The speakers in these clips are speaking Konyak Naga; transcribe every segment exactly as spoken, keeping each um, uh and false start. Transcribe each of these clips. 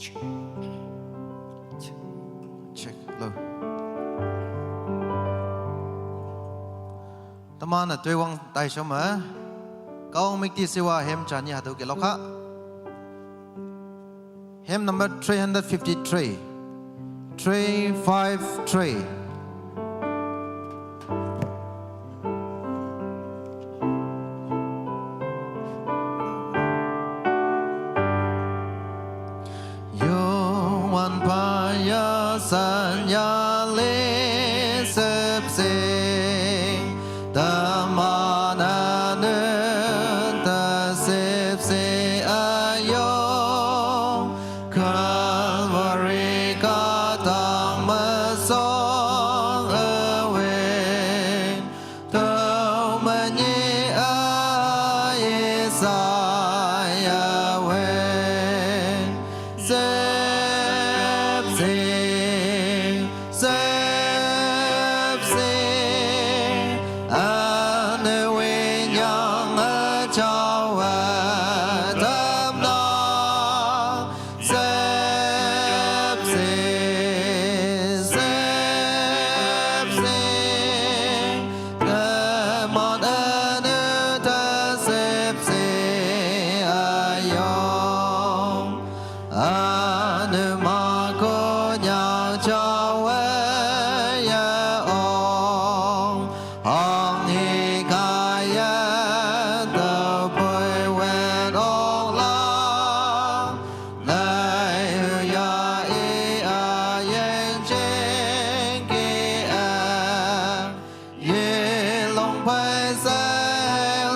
Check. Hello. Tama na tui wang tai shoma. Kau mik ti siwa hem chani hatu ke lokha. Hymn number three hundred fifty-three. Three five three. Yowan paya sanya le sepse, tamana nun ta sepse ayo, Calvary ka tang masong away. Tau mani a Isaiah we. Sepsi, sepsi, anu winyang a chawa tamna. Sepsi, sepsi, teman anu ta sepsi ayong. Anu mako nyang chawa ya ong. Hong hi kaya tau pui wen ong la. Lai hu ya i a yen ching ki a. Ye long pai sa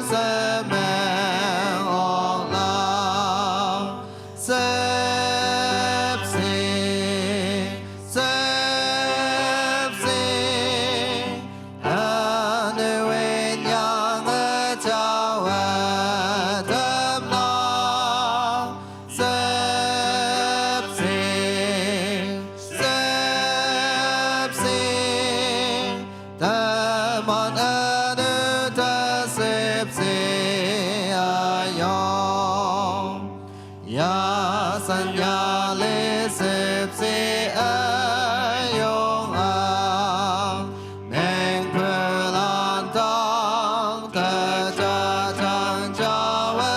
sa meng ong la. Sepsi, sepsi, anu winyang a chawa tamna. Sepsi, sepsi, teman anu ta sepsi ayong. Ya sanya le sepsi ayong a. Meng pelan tang ta cha chang chawa.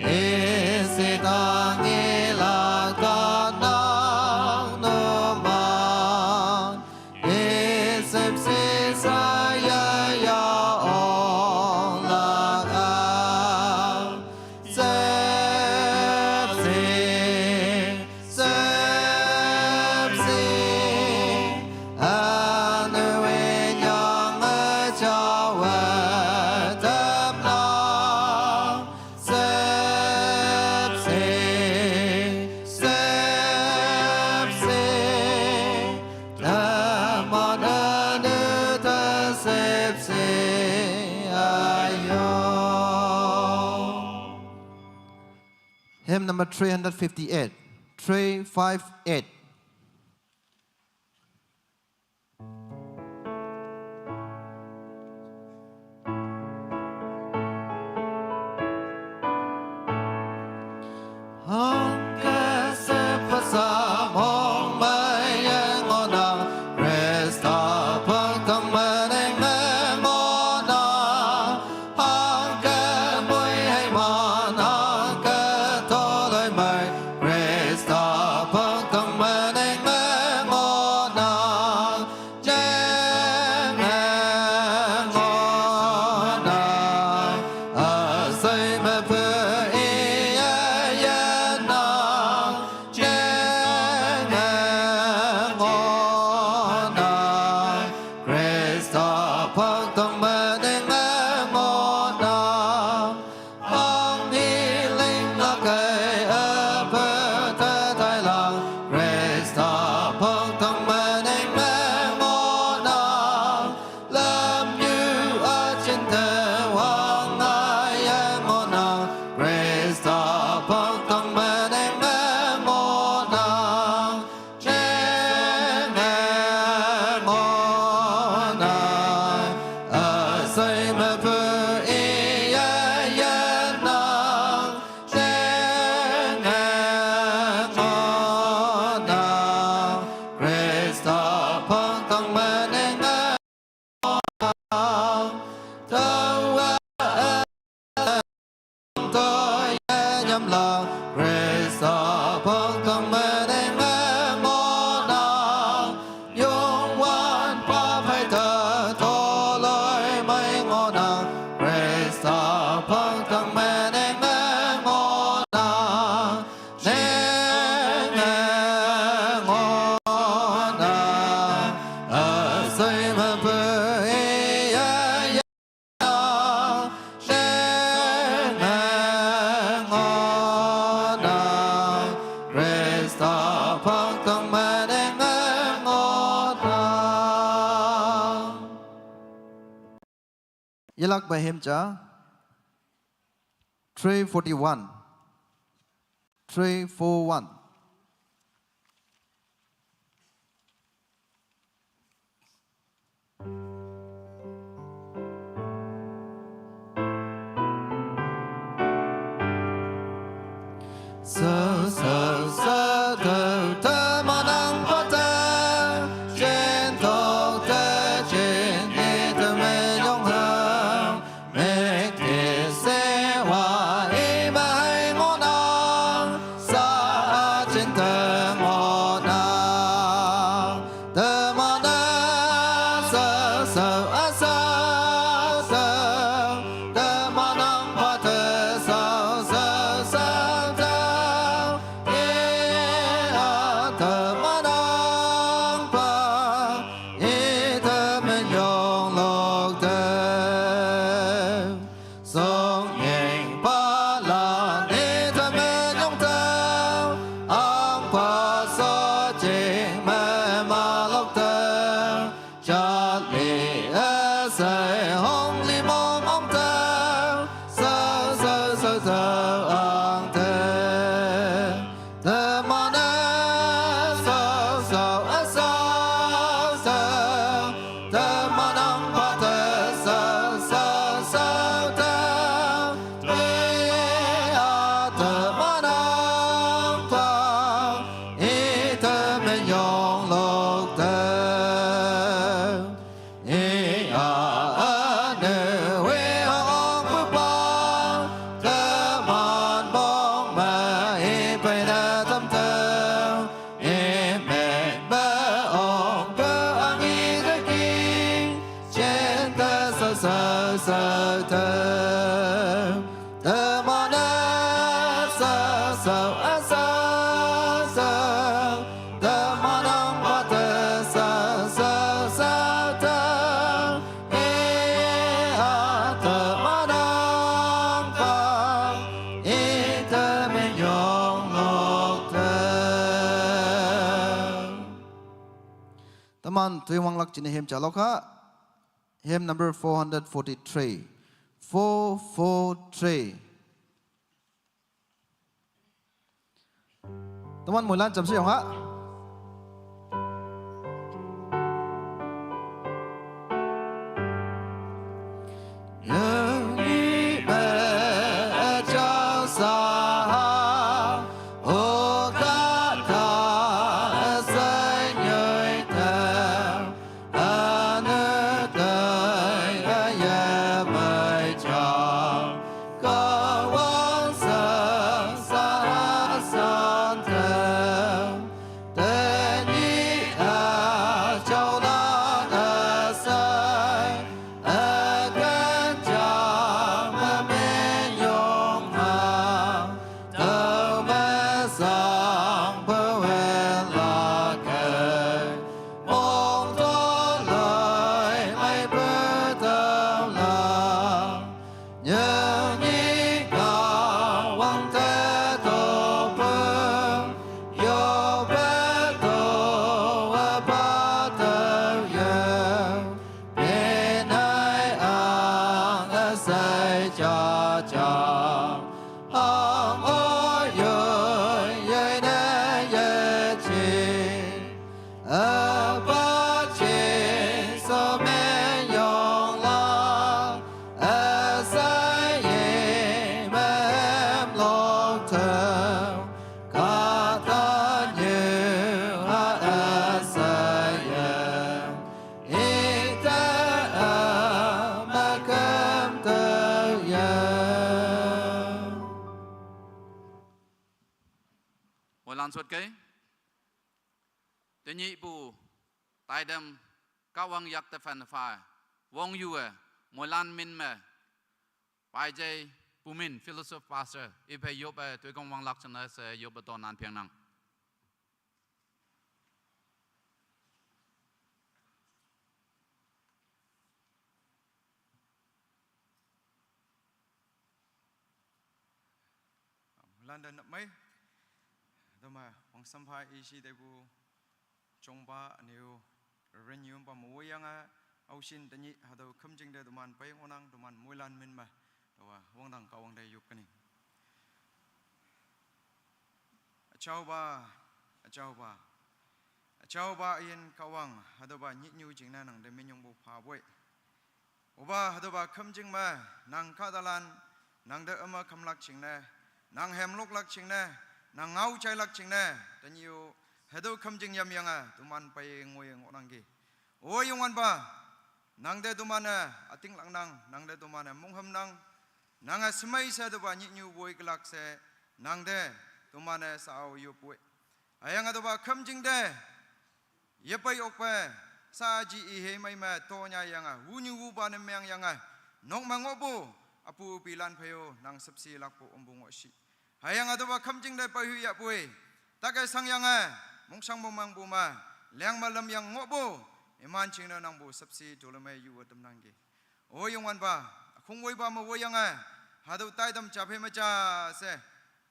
Isi tang i la ta nang nu man. Isip si sa ya ya ong la a. Sepsi, sepsi, anu winyang a chawa tamna. Sepsi, sepsi, teman anu ta sepsi ayong. Hymn number three hundred fifty-eight, three five eight. Hong ka se pa sa mong mai yang ona, Krista pang tang ma neng ma ngona. Hong ka mui hai man, hong ka to lai mai, Krista pang tang ma Yalak bai hymn ja three forty-one. Three four one. Teman tui wang lak jini hymn jalok ha. Hymn number four hundred forty-three. Four four three. Teman mulan jam siyong ha. Tut ke. Tenyih bu taidem Kahwang yak tefen fa. Wong yue, moilan min me. Pai jai pumin philosoph pastor. Ipe yop e tuikong wang lak chana se yop e to nan piang nang. Landa nak mai. Doma wang sampai isi dai bu chongba aniu renew ba mu yang a au shin tenyih hadau kham jing de duman pai ngonang duman muilan min ma. Dawa wang dang Kahwang de yup kani. Achau ba, achau ba. Achau ba yin Kahwang hadau ba nyih nyu jing na nang de minyong bu pa boi. Uba hadau ba kham jing ma, nang ka dalan, nang de ama kham lak jing ne, nang hem lok lak jing ne, nang ngau chai lak jing ne, tenyih u hadau kham jing yam yang a duman pai ngoi ngonang gi. O Youngwan ba, nang de duman e ating lak nang, nang de duman e mung ham nang, nang a semai se duba nyih nyu boi kelak se, nang de duman e sa au yup boi. Ayang a duba kham jing de, ye pai ok pe, sa ji i he mai ma to nya yang a, wu nyu wu ba ne meng yang a, nok ma ngo bu, apu pi lan phayo, nang sepsi lak pu um bu ngo shi. Hayang a duba kham jing de pai hu ya pui. Ta ke sang yang a, mung sang bu mang bu ma, liang ma lam yang ngo bu, iman jing de nang bu sepsi tu le mai yu wa tem nang ge. O Youngwan ba, khung woi ba ma woi yang a, hadau taidem cha phe ma cha se.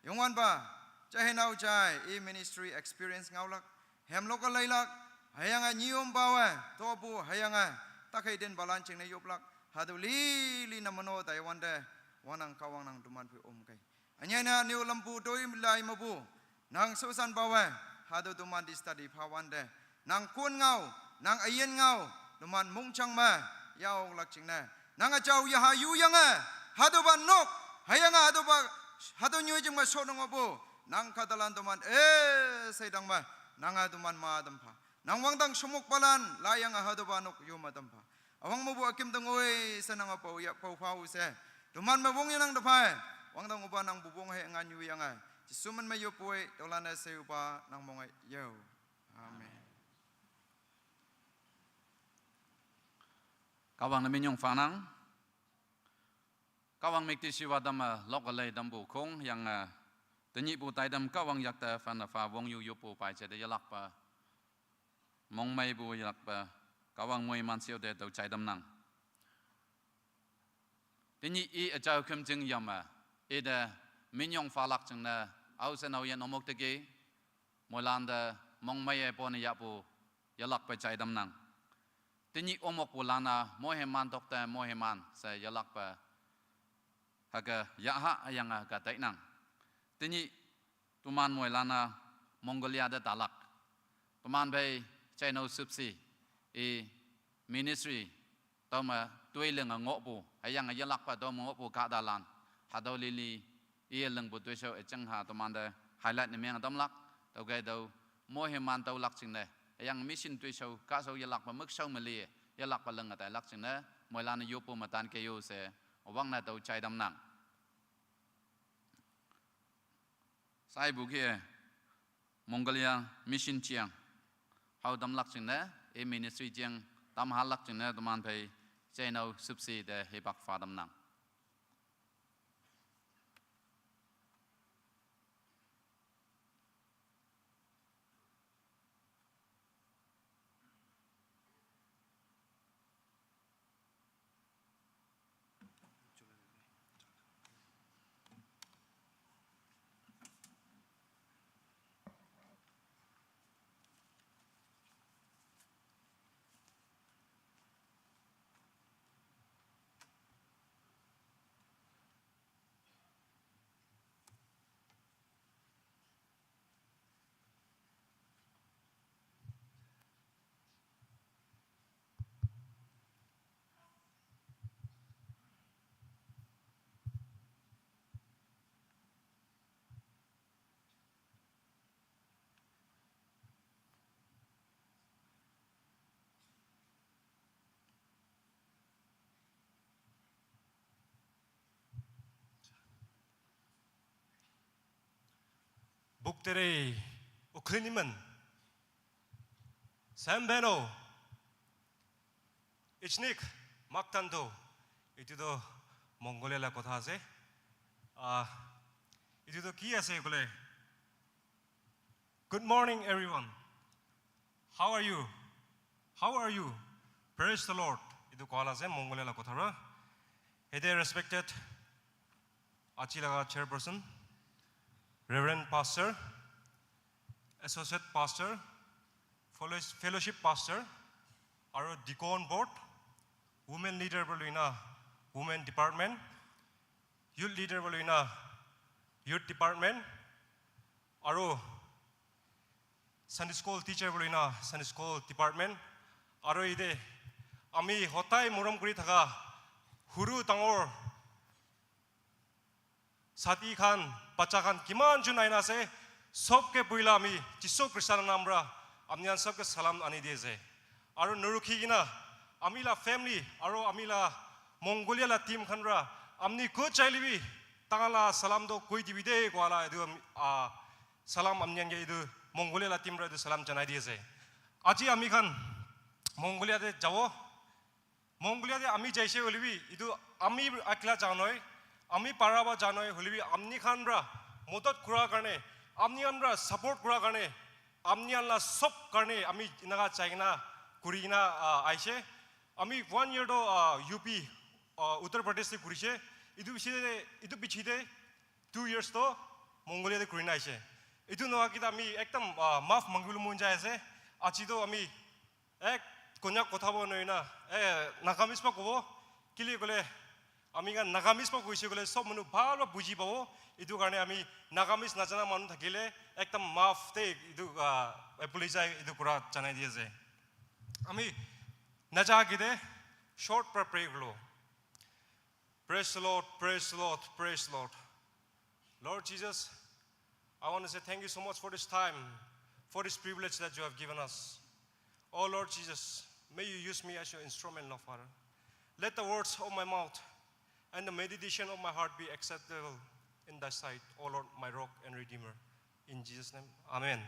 Youngwan ba, cha he nau chai, i ministry experience ngau lak, hem lok a lai lak, hayang a nyium ba wa, to bu hayang a, ta khai den balan jing ne yup lak, hadau li li na mano dai wan de, wanang Kahwang nang duman phi um kai. Anyai na niu lampu doi lai mabu. Nang susan bawe. Hadu duman di study phawan de. Nang kun ngau. Nang ayen ngau. Duman mungchang ma. Yau lak ching ne. Nang achau ya ha yu yang e. Hadu ba nok. Hayang a hadu ba. Hadu nyu jing ma so nong bu. Nang kadalan duman. Eh, sai dang ma. Nang a duman ma dam pha. Nang wang dang sumuk balan. La yang a hadu ba nok yu ma dam pha. Awang mabu akim dang oi, sa nang apau ya pau pau se. Duman me wong ya nang dapai. Wang dang uba nang bubong he ngan yu yang ai. Jisu man me yo poi, dolan ai se uba nang mong ai yo. Amen. Kahwang na minyong fanang. Kahwang mikti siwa dam a lok alai dam bu kong yang a. Tenyih bu taidem Kahwang yak ta fan a fa wong yu yu pu pai che de yalak pa. Mong mai bu yalak pa, Kahwang mui man siu de dau chai dam nang. Tenyih i achau kham jing yam a, i de minyong fa lak jing ne, au se nau yan omok te ge, moilan de mong mai e pon ya pu, yalak pa chai dam nang. Tenyih omok bu lana, mo he man tok te mo he man, se yalak pa, ha ka ya ha ayang a ka tai nang. Tenyih tuman moi lana Mongolia de talak. Tuman bai chai nau sipsi. I ministry. Tau ma tui leng a ngok bu. Ayang a yalak pa tau ma ngok bu ka dalan. Hadau lili. I leng bu tui shau e cheng ha tuman de. Highlight ni meng dam lak. Tau gai dau. Mo he man tau lak ching de. Ayang mission tui shau. Ka shau yalak pa mek shau ma li. Yalak pa leng a tai lak ching de. Moi lana yopu matan ke yo se. Wang na tau chai dam nang. Sai bu ke Mongolia mission chiang. Hau dam lak ching ne, e ministry chiang, tam hal lak ching ne, tuman phei, chai nau sipsi de he bak fa dam nang. Buk tere, Ukliniman, Sambeno, Ichnik, Maktanto, itu to Mongolia la kotha ase. Ah, itu to ki ase kole? Good morning, everyone. How are you? How are you? Praise the Lord. Itu koala ase Mongolia la kotha ra. Hede respected achi laga chairperson, Reverend Pastor, Associate Pastor, Fellows- Fellowship Pastor, aro Deacon Board, Women Leader boluina, Women Department, Youth Leader boluina, Youth Department, aro Sunday School Teacher boluina, Sunday School Department, aro ite ami hotai morom kuri thaka huru dangor sati khan, bacha khan kiman jun aina ase, sobke puila ami Jisu Krista la nam ra amni khan sobke salam ani di ase. Aro norukhi kina ami la family aro ami la Mongolia la team khan ra amni ko chaile bi tanga la salam to koi dibi de koala itu am- ah, salam amni khan ke itu Mongolia la team ra itu salam janai di ase. Aji ami khan Mongolia te jabo. Mongolia te ami jaise hoile bi, itu ami akla ja noi, ami para ba ja noi, hoile bi amni khan pra modot kura karne, amni khan pra support kura karne, amni khan la sob karne ami enaka jai kena kuri kena, ah, aise. Ami one year to, ah, U P, ah, Uttar Pradesh te kurise. Itu piche te, itu piche te two years to Mongolia te kuri na aise. Itu noa kita ami ekdam, ah, maaf mangibole mon jai ase. Aji to ami ek Konyak kotha bo nohoi na, eh, Nagamese pa kobo. Kile kole, ami khan Nagamese pa koise kole, sob manu bhal pa buji pabo. Itu karne ami Nagamese najana manu thakile, ekdam maaf te itu, ah, apologize itu kura janai di ase. Ami naja kite short pra pray kulo. Praise the Lord, praise the Lord, praise the Lord. Lord Jesus, I want to say thank you so much for this time, for this privilege that you have given us. Oh Lord Jesus, may you use me as your instrument, Lord Father. Let the words of my mouth and the meditation of my heart be acceptable in thy sight, O Lord, my rock and redeemer. In Jesus' name, amen.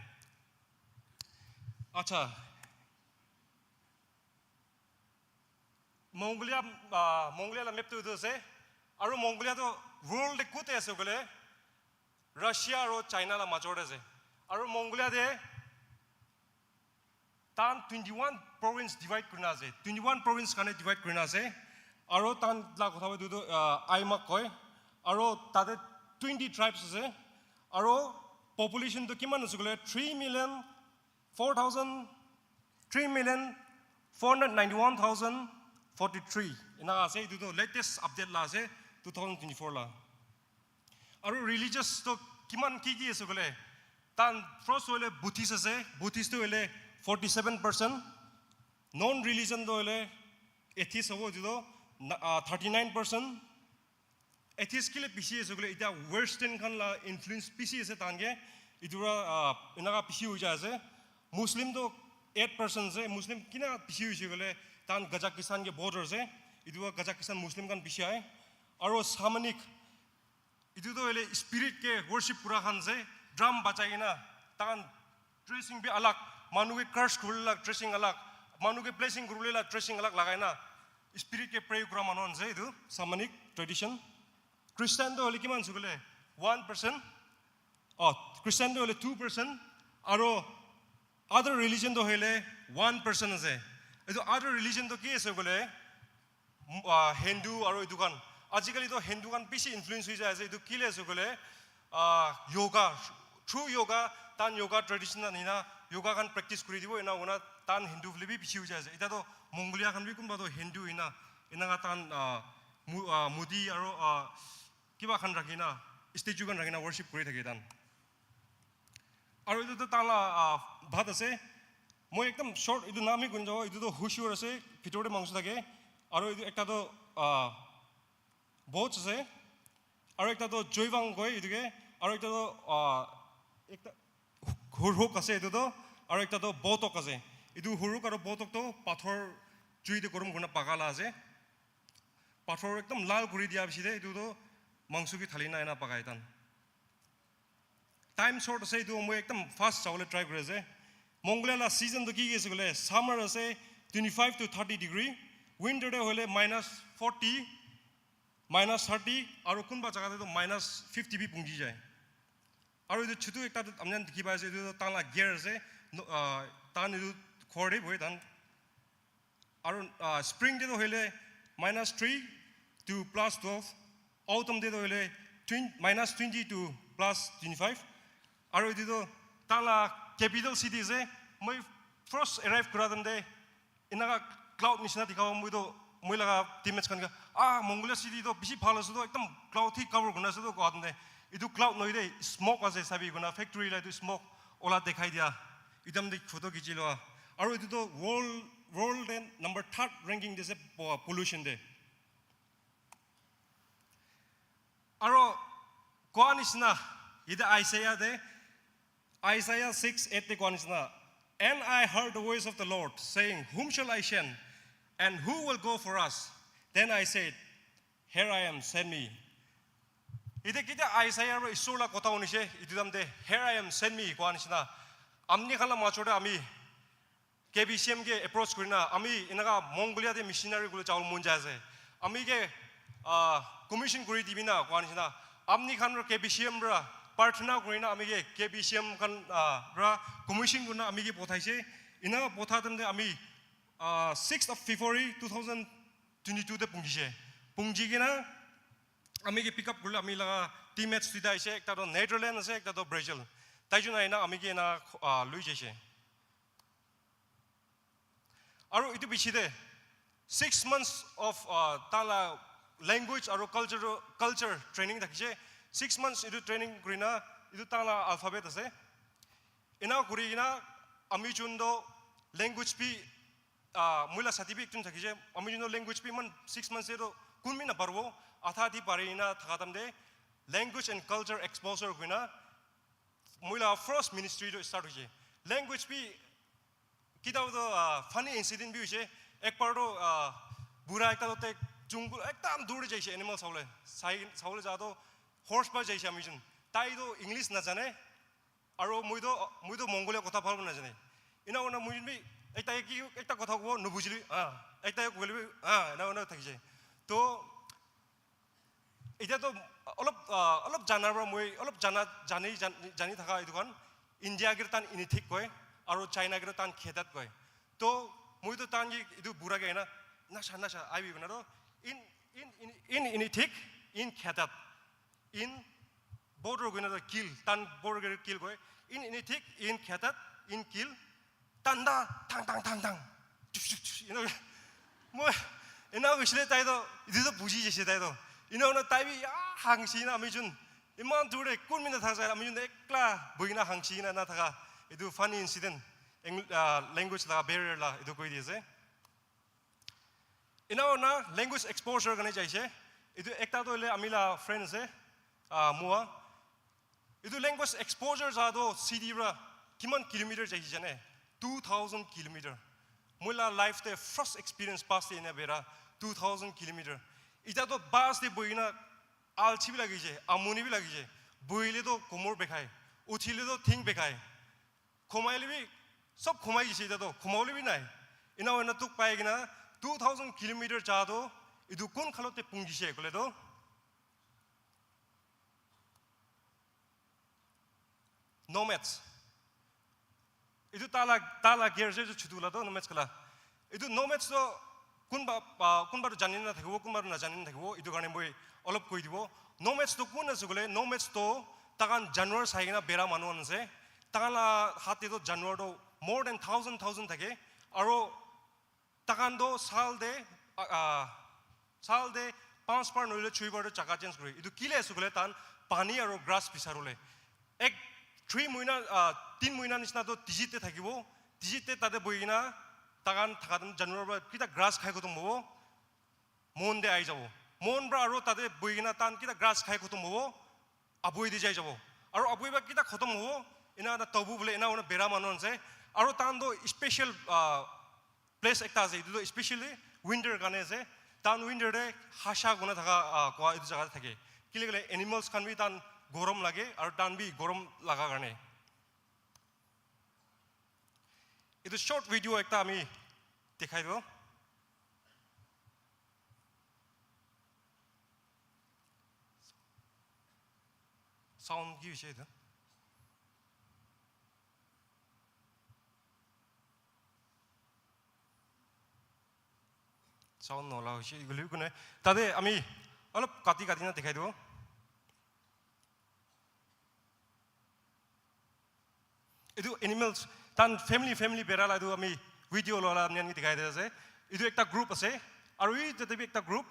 Acha, Mongolia, ah, Mongolia la map tu itu ase. Aru Mongolia tu world te kote ase koile, Russia aru China la major te ase. Aru Mongolia te tan twenty-one province divide kurina ase. Twenty-one province karne divide kurina ase. Aru tan la kotha tu, ah, Aimak koi. Aru tate twenty tribes ase. Aru population tu kiman ase koile three million four thousand, three million four hundred ninety-one thousand forty-three. Ena ase, itu to latest update la ase, two thousand twenty-four la. Aru religious to kiman ki ki ase koile, tan first hoile Buddhist ase, Buddhist to hoile forty-seven percent, non religion to hoile atheist hobo, itu to na- ah, thirty-nine percent, Atheist kile bishi ase koile, etiya Western khan la influence bishi ase tahan ke. Etu para, ah, enaka bishi hoi jai ase. Muslim toh eight percent ase. Muslim kina bishi hoise koile, tahan Kazakhstan ke border ase. Etu para Kazakhstan Muslim khan bishi ahe. Aro shamanic, etu toh hoile spirit ke worship kura khan ase. Drum bajai kena tahan dressing bi alag, manu ke curse kuribole la dressing alag, manu ke blessing kuribole la dressing alag lagai na, spirit ke pray kura manu khan ase etu shamanic tradition. Christian toh hoile kiman ase koile one percent, oh, Christian toh hoile two percent, aro other religion toh hoile one percent ase. Etu other religion toh ki ase koile, ah, Hindu aro etu khan. Ajikali toh Hindu khan bishi influence hoi jai ase. Etu kile ase koile, ah, yoga, through yoga, tahan yoga tradition ani na, yoga khan practice kuri dibo, ena hoina tahan Hindu phale bi bishi hoi jai ase. Eta toh Mongolia khan bi kunba toh Hindu hoina, enaka tahan, ah, mu-, ah, murti aro, ah, kiba khan rakhi na, statue khan rakhi na worship kuri thake tahan. Aro etu toh tahan la, ah, bhat ase. Moi ekdam short etu nam hi koi najao, etu toh hushur ase, bhitor te mangso thake. Aro etu ekta toh, ah, bots ase. Aro ekta toh joivang koi etu ke. Aro ekta toh, ah, ekta hurhuk ase etu toh. Aro ekta toh botok ase. Etu hurhuk aro botok toh pathor jui te gorom kurina paka la ase. Pathor ekdam lal kuri dia piche te etu toh mangso ke thali na ena pakai tahan. Time short ase, etu moi ekdam fast jabole try kuri ase. Mongolia la season tu ki ki ase koile, summer ase twenty five to thirty degree, winter te hoile minus forty, minus thirty, aru kunba jaga te tu minus fifty bi punji jai. Aru etu chutu ekta tu apni khan dikhi pai ase, etu tu tahan la gear ase, no, ah, tahan etu ghor te bohe tahan. Aru, ah, spring te tu hoile minus three to plus twelve, autumn te tu hoile twenty, minus twenty to plus twenty five. Aru etu tu tahan la capital city ase. Moi first arrive kura time te enaka cloud nishina dikha, moi tu, moi laga teammates khan ke, "Ah, Mongolia city tu bishi bhal ase tu, ekdam cloud hi cover kurina ase tu," koa time te, "Etu cloud nohoi de, smoke ase sabi," koina factory la etu smoke ola dekhai dia. Etu time te photo khichi loa. Aru etu tu world, world te number third ranking te ase po-, pollution te. Aru koa nishina, yate Isaiah te, Isaiah six eight te koa nishina, "And I heard the voice of the Lord, saying, 'Whom shall I send? And who will go for us?' Then I said, 'Here I am, send me.'" Ite ketia Isaiah ra Isor la kotha hunishe, etu time te, "Here I am, send me," koa nishina. Amni khan la major te ami K B C M ke approach kurina, ami enaka Mongolia te missionary kule jabole mon jai ase. Ami ke, ah, commission kuri dibi na, koa nishina. Amni khan ra K B C M ra prarthana kurina, ami ke K B C M khan, ah, ra commission kurina, ami ke pothaise. Ena potha time te ami, ah, sixth of February two thousand twenty-two te punjise. Punji kena, ami ke pick up kurle, ami laga teammates duita aise, ekta to Netherlands ase, ekta to Brazil. Tai jun aina ami ke ena, ah, lui jaise. Aru etu piche te six months of, uh, tahan la language aru culture, culture training thakise. Six months etu training kurina, etu tahan la alphabet ase. Ena kuri kena ami jun to language bi, uh, moi la sati bi ekjun thakise. Ami jun to language bi iman six months te to kun bi na paribo. Adha adi pari kena thaka time te language and culture exposure kurina moi la first ministry to start hoise. Language bi Kita to, ah, funny incident bi hoise. Ek bar to, ah, bura ekta to te jungle ekdam dur te jaise animal sabole. Sai, sabole ja to horse bar jaise ami jun. Tai to English na jane. Aro moi to, moi to Mongolia kotha bhal na jane. Ena hona moi jun bi ekta ki, ekta kotha kobo nobujile, ah, ekta koile bi, ah, ena hona thaki jai. To Etia to olop, ah, olop jana para moi, olop jana, jani, jan-, jani thaka etu khan, India ke tahan ini thik koi, aro China ke tahan khetat koi. To moi to tahan ke etu bura ke na, "Nasha, nasha," aibi kona to, "In, in, in, in ini thik, in khetat, in border koi na to kill, tahan border ke kill koi, in ini thik, in khetat, in kill, tanda, tang, tang, tang, tang." Chup, chup, chup, you know, moi, ena koisile tai to, etu to buji jaise tai to. Ena hona tai bi, ya, hangsi na ami jun. Iman dur te kun mina thaksa, ami jun ekla, buhi na hangsi na, na thaka. Etu funny incident. Eng-, ah, language la, barrier la, etu koi di ase. Ena hona language exposure karne jaise. Etu ekta to hoile ami la friend ase, ah, Mua. Etu language exposure jaと city ら kiman kilometer jaise jane? Two thousand kilometer. Moi la life te first experience bus te ena bera, two thousand kilometer. Ita to bus te bohi na alchi bi lagise, amuni bi lagise. Bohile to komor bekhai, uthile to thing bekhai. Khomaile bi, sob khomai gise ita to, khomaule bi nai. Ena hoina tuk pai kena two thousand kilometer ja to, etu kun khalot te punjise koile to, nomads. Etu tala, tala gear je chutu la to nomads kala. Etu nomads to kunba, ah, kunba to jani na thakibo, kunba to na jani na thakibo. Etu karne moi olop koi dibo. Nomads to kun ase koile, nomads to takan janwar sai kena bera manu khan ase. Takan la hat te to janwar to more than thousand, thousand thake. Aro takan to sal te, ah, ah, sal te panch bar nohole choi bar to jaga change kore. Etu kile ase koile tahan pani aro grass bisarole. Ek three mohina, ah, tin mohina nisna to tijit te thakibo. Tijit te tate bohi kena takan thaka time janwar para kita grass khai khotom hobo. Mon te ahi jabo. Mon para aro tate bohi kena tahan kita grass khai khotom hobo. Aboi te jai jabo. Aro aboi ba kita khotom hobo. Ena na tobu bole ena ona bera manu ase. Aro tahan to special, ah, place ekta ase, etu to especially winter karne ase. Tahan winter te hasha kona thaka, ah, koa etu jaga te thake. Kile kile animals khan bi tahan গৰম লাগে আৰু তান বি গৰম লগা কাৰণে। এইটো short video একটা আমি দেখাই দিওঁ। Sound কি হৈছে এইটো? Sound নোলোৱা হৈছে, এইগুলি কোনে? তাতে আমি অলপ কাটি কাটি না দেখাই দিওঁ। এইটো animals, তান family, family বেৰালা, এইটো আমি video ললা, আমি আনি দেখাই দিয়া আছে। এইটো একটা group আছে, আৰু এই তাতে বি একটা group,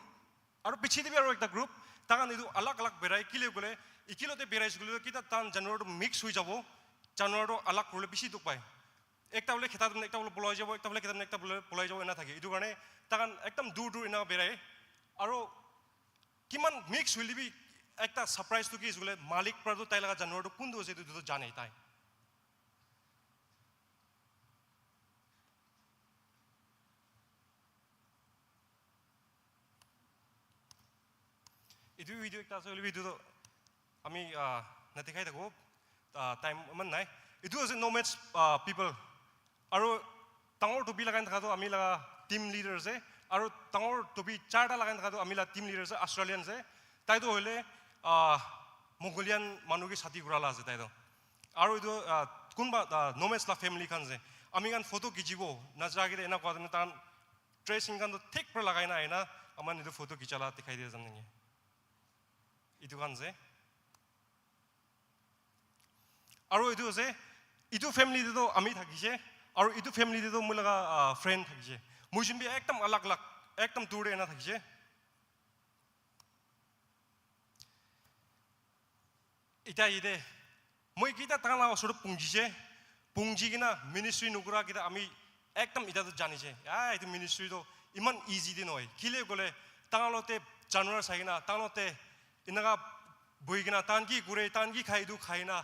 আৰু পিছেদি বি আৰু একটা group। তাহান এইটো আলাগ আলাগ বেৰাই, কিলে গ'লে, ইকিলতে বেৰাই গ'লে, কিতা তান জানুৱাৰটো mix হৈ যাব, জানুৱাৰটো আলাগ কৰিলে বেছি দুখ পায়। একটা বোলে খেতাত, একটা বোলে পলাই যাব, একটা বোলে খেতাত, একটা বোলে পলাই যাব, এনা থাকে। এইটো কাৰণে তাহান একদম দূৰ দূৰ এনা বেৰাই। আৰু কিমান mix হ'লে বি একটা surprise টো কি হৈছে বোলে, মালিক পৰাটো তাই লগা জানুৱাৰটো কোনটো আছে, এইটো, এইটো জানে তাই। এইটো video একটা আছে, হ'লে এইটো আমি, আহ, নেদেখাই থাকোঁ, আহ, time ইমান নাই। এইটো আছে nomads, আহ, people। আৰু ডাঙৰ টুপি লগাই থকাটো আমি লগা team leader আছে, আৰু ডাঙৰ টুপি চাৰিটা লগাই থকাটো আমি লগা team leader আছে, Australian আছে। তাইতো হ'লে, আহ, Mongolian মানুহ কি ছাতি ঘূৰালা আছে তাইতো। আৰু এইটো, আহ, কোনোবা, আহ, nomads লা family খান আছে, আমি খান ফটো খিচিব নাযাকে এনেকুৱা, তান dressing খান তো ঠিক পৰা লগাই না, এনা আমাৰ এইটো ফটো খিচালা দেখাই দিয়া যাম নেকি? এইটো খান আছে। আৰু এইটো আছে, এইটো family তো আমি থাকিছে, আৰু এইটো family তো মোৰ লগা, আহ, friend থাকিছে। মই যোনবি একদম আলাগ আলাগ, একদম দূৰে এনা থাকিছে। এতিয়া এই দে, মই কেইটা টানা ওচৰত পুঞ্জিছে, পুঞ্জি কিনা ministry নুকুৰা কেইটা আমি একদম এতিয়াতো জানিছে, আহ, এইটো ministry তো ইমান easy দি নহয়। কিলে গ'লে টাঙালতে জানুৱাৰ চাই কিনা, টাঙালতে এনেকা বহি কিনা, টান কি কৰে, টান কি খায়, এইটো খাই না,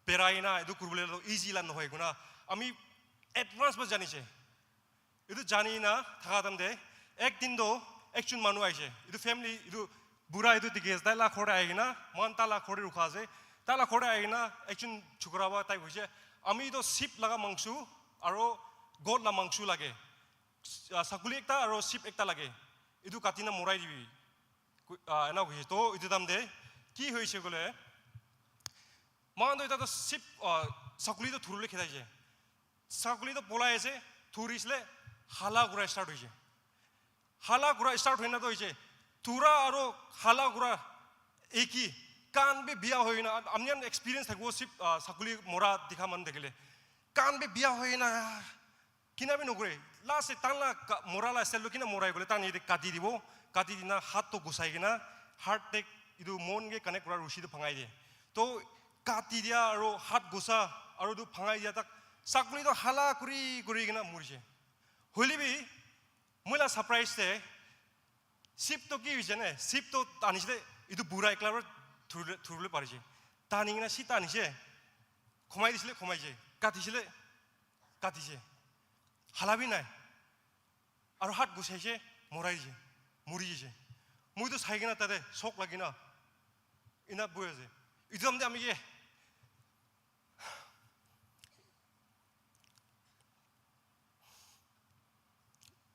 বেৰাই না, এইটো কৰিবলৈ easy লা নহয়, গুণা। আমি advance বা জানিছে। এইটো জানি না থাকা টাইম দে, একদিন তো একজন মানুহ আহিছে। এইটো family, এইটো বুঢ়া এইটো দেখি আছে, তাই লা ঘৰতে আহি কিনা, মান তাই লা ঘৰতে ৰখা আছে। তাই লা ঘৰতে আহি কিনা একজন চুকুৰা বা তাই কৈছে, "আমি তো sheep লগা মাংস আৰু goat লা মাংস লাগে, আহ, ছাগলী একটা আৰু sheep একটা লাগে, এইটো কাটি না মৰাই দিবি।" কৈ-, আহ, এনে কৈছে। তো এইটো টাইম দে কি হৈছে বোলে, মান তো এতিয়া তো sheep, আহ, ছাগলী তো ধৰিবলৈ খেদাইছে। ছাগলী তো পলাই আছে, ধৰিছিলে, হালা ঘূৰা start হৈছে। হালা ঘূৰা start হয় না তো হৈছে। থুৰা আৰু হালা ঘূৰা একি, কাণ বি বিয়া হয় না। আপনি experience থাকিব, sheep, আহ, ছাগলী মৰা দেখা মানুহ থাকিলে। কাণ বি বিয়া হয় না, কিনা বি নকৰে। Last এ টান লা কা-, মৰা লা style লো কিনা মৰাই বোলে, টান ইয়াতে কাটি দিব, কাটি দিনা হাতটো গুচাই কিনা, heart তে এইটো মন গে connect কৰা ৰছীটো ভাঙাই দিয়ে। তো কাটি দিয়া আৰু হাত গুচা আৰু এইটো ভাঙাই দিয়া, তাক ছাগলীটো হালা কৰি কৰি কিনা মৰিছে। হ'লে বি মই লা surprise দে, sheep তো কি হৈছে নে, sheep তো টানিছিলে, এইটো বুঢ়া একলা ধৰিলে, ধৰিব পাৰিছে। টানি কিনা চিধা আনিছে, কমাই দিছিলে, কমাইছে, কাটিছিলে, কাটিছে, হালা বি নাই। আৰু হাত গুচাইছে, মৰাই দিছে, মৰি দিছে। মইতো চাই কিনা তাতে চক লাগি না, ইনা বৈ আছে। এইটো আমি, আমি কি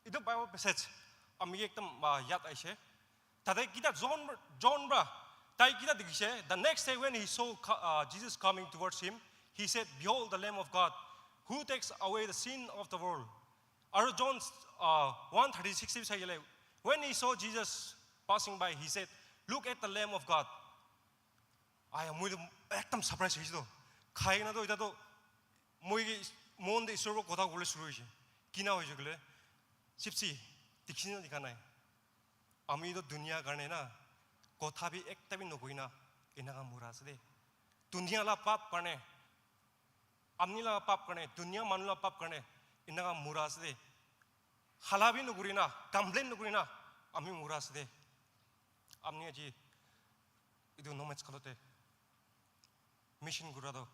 এইটো Bible passage আমি একদম, আহ, ইয়াত আহিছে। তাতে কিতা জন, জন ব্ৰা, তাই কিতা দেখিছে? The next day when he saw co-, uh, Jesus coming towards him, he said, "Behold the Lamb of God, who takes away the sin of the world." আৰু John, uh, one thirty-six চাই গ'লে, "When he saw Jesus passing by, he said, 'Look at the Lamb of God.'" আয়া, মই তো একদম surprise হৈছিলোঁ। খাই কিনে তো এতিয়া তো মই কি মন দি ঈশ্বৰৰ কথা ক'বলৈ শুৰু হৈছে। কিনা হৈছে বোলে, "চিপচি, দেখিছি না দেখা নাই? আমি তো দুনিয়াৰ কাৰণে না, কথা বি একটা বি নকই না, এনেকা মৰা আছে দেই। দুনিয়ালা পাপ কাৰণে, আপনি লগা পাপ কাৰণে, দুনিয়া মানুহ লগা পাপ কাৰণে, এনেকা মৰা আছে দেই। হালা বি নকৰি না, complain নকৰি না, আমি মৰা আছে দেই।" আপনি আজি এইটো নমাজ খালতে mission ঘূৰা দাও।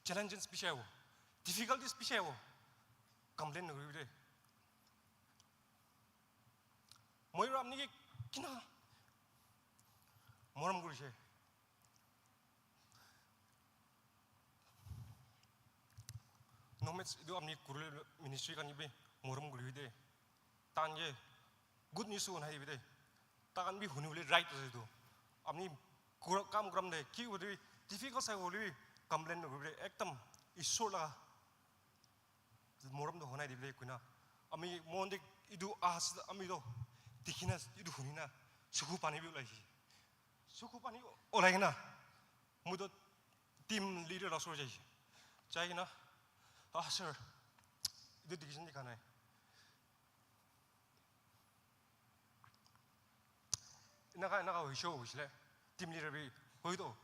Challenges পিছে আহিব, difficulties পিছে আহিব, complain নকৰিবি দেই। Moi ra apni ke kina morom kurishe. Nomads etu apni kuribole ministry khan ke bi morom kuribi de. Tahan ke good news to hunai dibi de. Tahan bi hunibole right ase etu. Apni kura-, kam kuram de ki hoile bi difficult sai hoile bi complain nokuribi de. Ekdam Isor laga morom to hunai dibi de koina. Ami mon de etu ahas ami to dikhina etu hunina suku pani bi ulaise. Suku pani ulai kena moi to team leader la osor jaise. Jai kena, "Ah, sir, etu dikhi ase ne dikha nai?" Enaka, enaka hoise hoisele, team leader bi, "Hoi to,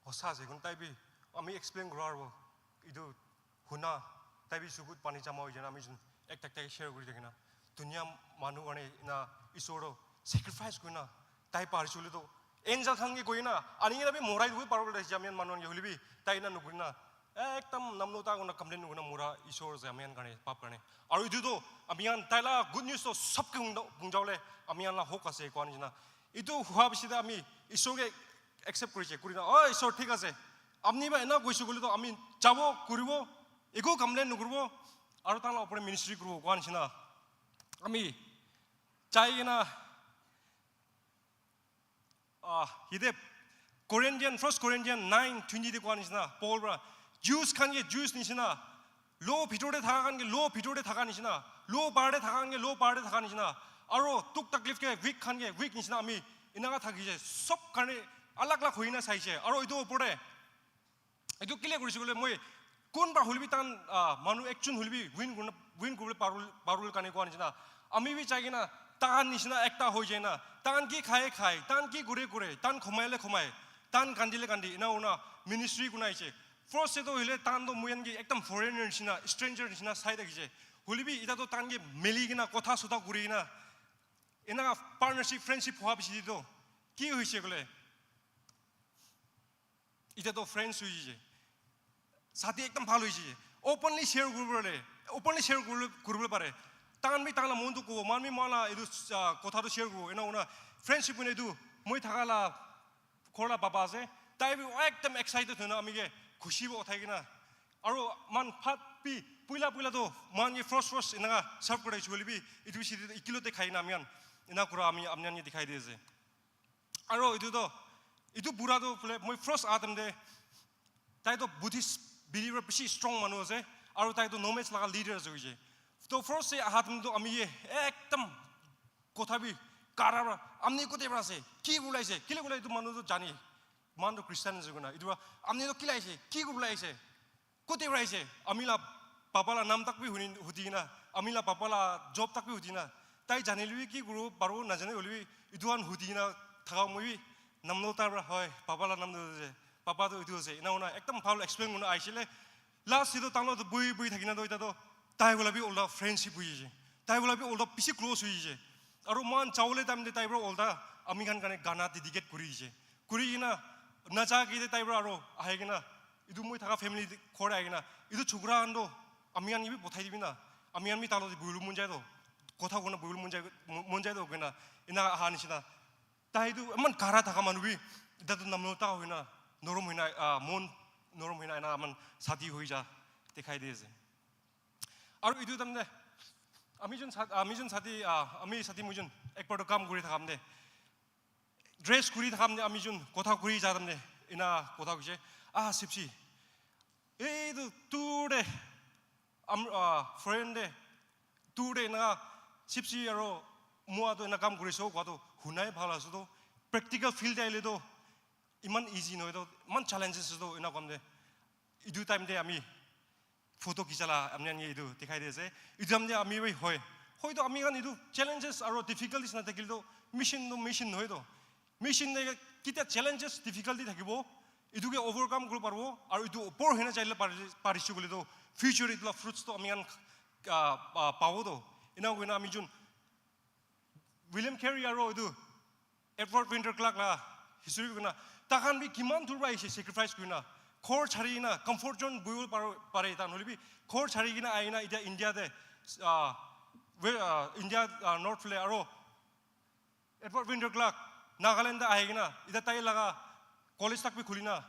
hosa ase," koina tai bi, ami explain kura aro, etu huna, tai bi sukut pani jama hoi jana, ami jun ekta ekta ke share kuri thakina. Dunia manu karne ena Isor to sacrifice kurina, tai parishi hoile to, angel khan ke koina, ani kena bi morai dibo paribo le, ami khan manu khan ke hoile bi, tai ena nokurina, ekdam namlo ta koina complain nokurina mora Isor ase ami khan karne, pap karne. Aro etu to, ami khan tai la good news to sob ke gung-, gunjabole, ami khan la hok ase, koa nishina. Etu hua bishi te ami Isor ke accept kurise, kurina, "Oh, Isor, thik ase. Apni ba ena koise koile to ami jabo, kuribo, eku complain nokuribo, aro tai la upor te ministry kuribo," koa nishina. Ami jai kena, ah, yate Corinthian, First Corinthian nine twenty te koa nishina, Paul para, "Jews khan ke Jews nishina, lo bhitor te thaka khan ke lo bhitor te thaka nishina, lo bahar te thaka khan ke lo bahar te thaka nishina, aro dukh taklif ke weak khan ke weak nishina ami enaka thakise, sob karne alag alag hoina saise." Aro etu upor te, etu kile kurise koile moi kun para hoile bi tahan, ah, manu ekjon hoile bi win kurna, win kuribole paribole, paribole karne koa nishina. Ami bi jai kena tahan nishina ekta hoi jai na. Tahan ki khai khai, tahan ki kure kure, tahan khomai le khomai, tahan kandi le kandi, ena hoina ministry kurina aise. First te to hoile tahan to moi khan ke ekdam foreigner nishina, stranger nishina sai thakise. Hoile bi eta to tahan ke mili kena kotha sotha kuri kena, ena partnership, friendship hua bishi to ki hoise koile, eta to friends hoi jai. Sati ekdam bhal hoi jai. Openly share kuribole, openly share kuribole, kuribole pare. Tahan bi tahan la mon to kobo, moihan bi moihan la etu, ah, kotha to share kuribo. Ena hoina friendship hoina etu moi thaka la ghor la baba ase. Tai bi ekdam excited hoina ami ke khushi bi uthai kena. Aro moihan bhat bi puila puila to moihan ke first first enaka serve kura hoile bi etu bishi ekilog te khai kena ami khan ena kura ami, ami khan ke dikhai di ase. Aro etu to, etu bura to bole moi first aha time te, tai to Buddhist believer bishi strong manu ase, aro tai to nomads laga leader ase hoise. To first te aha time to ami ye ekdam kotha bi kara para, "Apni kote para ase? Ki kuribole aise? Kile koile etu manu to jane, moihan to Christian ase koina. Etu para apni to kile aise? Ki kuribole aise? Kote para aise?" Ami la papa la nam tak bi huni, hudi kena, ami la papa la job tak bi hudi kena, tai janile bi ki kuribo paribo najane hoile bi, etu khan hudi kena thaka moi bi nam lo ta para, "Hoi, papa la nam to ase, papa to etu ase," ena hoina ekdam bhal explain kurina aisile. Last te to tahan lo to bohi bohi thaki na to eta to tai wala bi ulta friendship hoi jai. Tai wala bi ulta bishi close hoi jai. Aro moihan jabole time te tai para ulta ami khan karne gana dedicate kuri jai. Kuri kena naja ke te tai para aro ahi kena etu moi thaka family ghor ahi kena, "Etu chokra khan to ami khan ke bi pothai dibi na, ami khan bi tahan lo te buhibole mon jai to, kotha kurina buhibole mon jai, mon jai to," koina ena aha nishina. Tai tu eman kara thaka manu bi, eta tu namlo ta hoina, norom hoina, ah, mon norom hoina ena aman sati hoi ja dikhai di ase. Aru etu time te, ami jun sat-, ami jun sati, ah, ami sati moi jun, ek bar tu kam kuri thaka time te, dress kuri thaka time te, ami jun kotha kuri ja time te, ena kotha koise, "Ah, Sipsi, ei tu dur te, am-, ah, foreign te, dur te ena Sipsi aru moi tu ena kam kuri ase koa tu hunai bhal ase tu, practical field te ahile tu iman easy nohoi tu, iman challenges ase tu ena koa time te." Etu time te ami photo khicha la ami khan ke etu dikhai di ase. Etu time te ami bi hoi, hoi tu ami khan etu challenges aru difficulties na thakile tu mission tu mission nohoi tu. Mission te ketia challenges, difficulty thakibo, etu ke overcome kuribo paribo, aru etu upor hoina jaile pari, parise koile tu future etu la fruits tu ami khan, ah, ah, pabo tu. Ena koina ami jun William Carey aru etu Edward Winter Clark la history bi koina, takhan bi kiman dur para ahise sacrifice kurina, ghor chari kena comfort zone buhibo pare, pare tahan hoile bi ghor chari kena ahi kena etia India te, ah, we-, ah, India, ah, north phale aru Edward Winter Clark, Nagaland te ahi kena, ita tai laga college tak bi khuli na,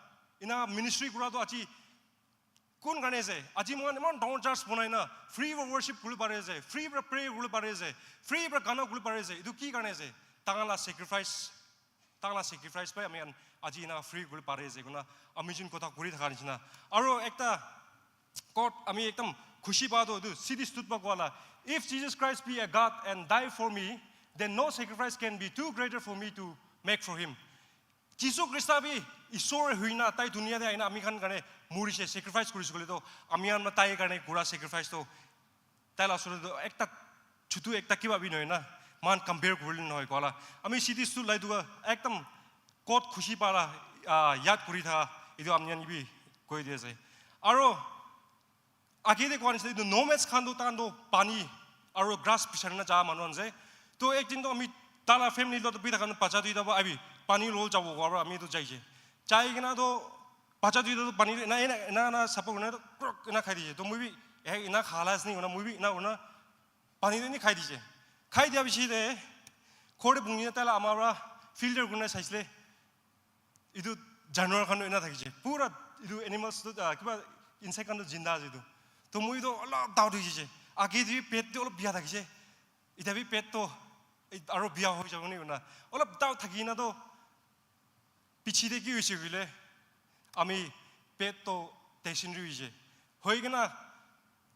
ina ministry kura toh aji kun karne ase? Aji moikhan iman dangor church banai na, free pra worship kuribole pari ase, free pra pray kuribole pari ase, free pra gana kuribole pari ase. Etu ki karne ase? Taikhan la sacrifice, taikhan la sacrifice pai ami khan aji ina free kuribole pari ase koina ami jun kotha kuri thaka nishina. Aro ekta quote ami ekdam khushi pa toh etu C D Stud pa koa la, "If Jesus Christ be a God and die for me, then no sacrifice can be too greater for me to make for him." Jisu Krista bi Isor huina tai dunia te aina ami khan karne murishe, sacrifice kurise koile toh ami khan pra tai karne kura sacrifice toh tai la osor te toh ekta chutu ekta kiba bi nohoi na, moikhan compare kuribole nohoi koa la. Ami C D Stud la etu ekdam quote khushi pa la, ah, yad kuri tha, etu ami khan bi koi di ase. Aro age te koa nishina etu nomads khan toh taikhan toh pani aro grass bichari na ja manu khan ase. Toh ek din toh ami taila family lot bi thaka bacha duita toh abi pani lobole jabo koa pra ami toh jaise. Jai kena toh bacha duita toh pani ena, ena, ena, ena sapa kurina toh krok ena khai dise. Toh moi bi, "Eh, ena khala ase ni?" Koina moi bi ena kurina pani toh eni khai dise. Khai dia bishi te ghor te bungina taila ama pra filter kurina saisile. Etu janwar khan toh ena thakise. Pura etu animals toh, ah, kiba insect khan toh jinda ase etu. Toh moi toh olop doubt hoise. Age te bi pet toh olop bia thakise. Ita bi pet toh, eh, aro bia hoi jabo ni koina. Olop doubt thaki na toh piche te ki hoise koile, ami pet toh dysentery hoise. Hoi kena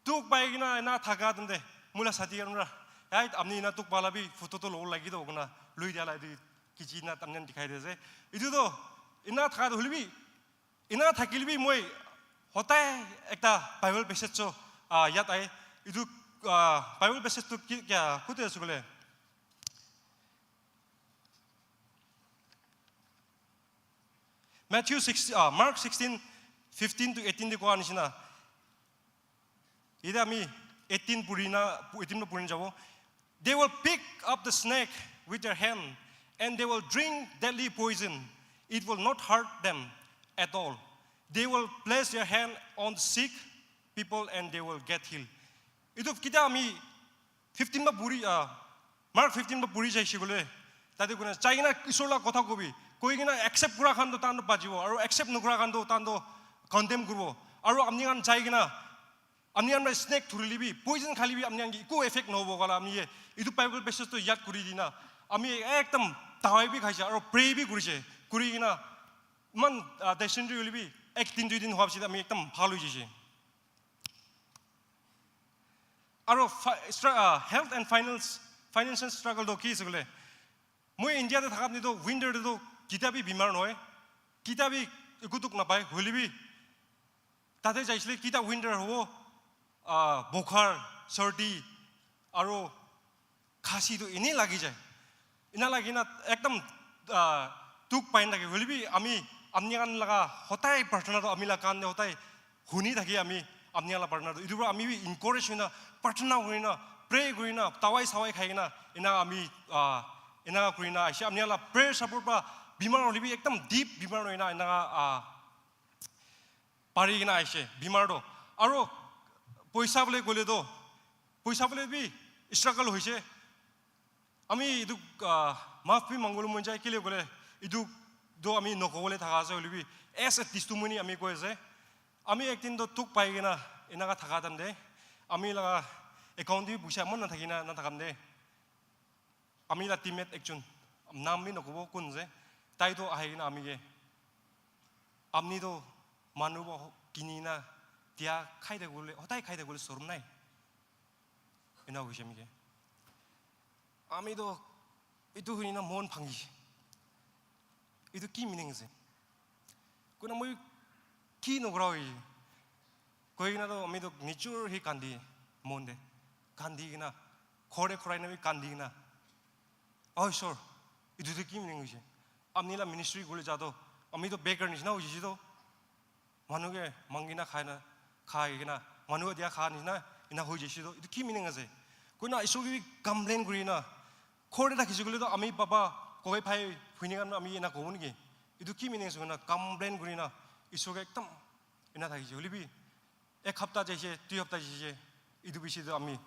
dukh pai kena ena thaka time te moi la sathi khan pra, "Yai, apni ena dukh pala bi photo toh lobo lagi toh," koina loi dia la etu kichi na tamnen dikhai di ase. Etu toh ena thaka toh hoile bi, ena thakile bi moi hotai ekta Bible passage toh, ah, yad ahe. Etu, ah, Bible passage toh ki, kya, kote ase koile? Matthew six, ah, Mark sixteen, fifteen to eighteen te koa nishina. Ite ami eighteen purina, eighteen pa purina jabo. "They will pick up the snake with their hand and they will drink deadly poison. It will not hurt them at all. They will place their hand on the sick people and they will get healed." Etu kita ami fifteen pa puri, ah, Mark fifteen pa puri jaise koile, tate koina jai kena Isor la kotha kobi, koi kena accept kura khan toh tahan toh bajibo, aro accept nokura khan toh tahan toh condemn kuribo. Aro apni khan jai kena, apni khan pra snake dhurile bi, poison khale bi apni khan ke eku effect nohobo koa la ami ye etu Bible passage toh yad kuri dina, ami ekdam dawai bi khaise, aro pray bi kurise, kuri kena iman, ah, dysentery hoile bi ek din dui din hoa piche te ami ekdam bhal hoi jaise. Aro fi-, stra-, ah, health and finance, financial struggle toh ki ase koile, moi India te thaka apni toh winter te toh kita bi bimar nohoi, kita bi eku dukh napai, hoile bi tate jaisile kita winter hobo, ah, bukhar, sardi, aro khasi toh eni lagi jai. Ena lagi na ekdam, ah, dukh pai na thake. Hoile bi ami apni khan laga hotai prarthana toh ami la kan te hotai huni thake ami apni khan la prarthana toh. Etu pra ami bi encourage hoina prarthana kurina, pray kurina, dawai sawai khai kena ena ami, ah, ena kurina aise. Apni khan la prayer support pra bimar hoile bi ekdam deep bimar nohoi na ena, ah, pari kena aise bimar toh. Aro poisa bole koile toh, poisa bole bi struggle hoise. Ami etu, ah, maaf bi mangibole mon jai, kile koile etu toh ami nokobole thaka ase hoile bi, as a testimony ami koi ase. Ami ek din toh dukh pai kena enaka thaka time te, ami laga account te bi poisa eman nathaki na, nathaka time te, ami la teammate ekjon, naam bi nokobo kun ase, tai toh ahi kena ami ke, "Apni toh manu para kini na dia khai thakibole, hotai khai thakibole sorom nai?" Ena koise ami ke. Ami toh etu huni na mon bhangi. Etu ki meaning ase? Koina moi ki nokura hoi. Koi kena toh ami toh nijor hi kandi, mon te kandi kena, ghor te khurai na bi kandi kena, "Oh, Isor, etu toh ki meaning hoise? Apni la ministry kule ja toh, ami toh beggar nishina hoise toh." Manu ke mangi na khai na, khai kena, manu ke dia kha nishina, ena hoi jaise toh, etu ki meaning ase? Koina Isor ke bi complain kuri na, ghor te thakise koile toh ami baba, koi bhai, bhuni khan ami ena kobo niki? Etu ki meaning ase koina complain kuri na, Isor ke ekdam ena thakise. Hoile bi, ek hapta jaise, dui hapta jaise, etu piche toh ami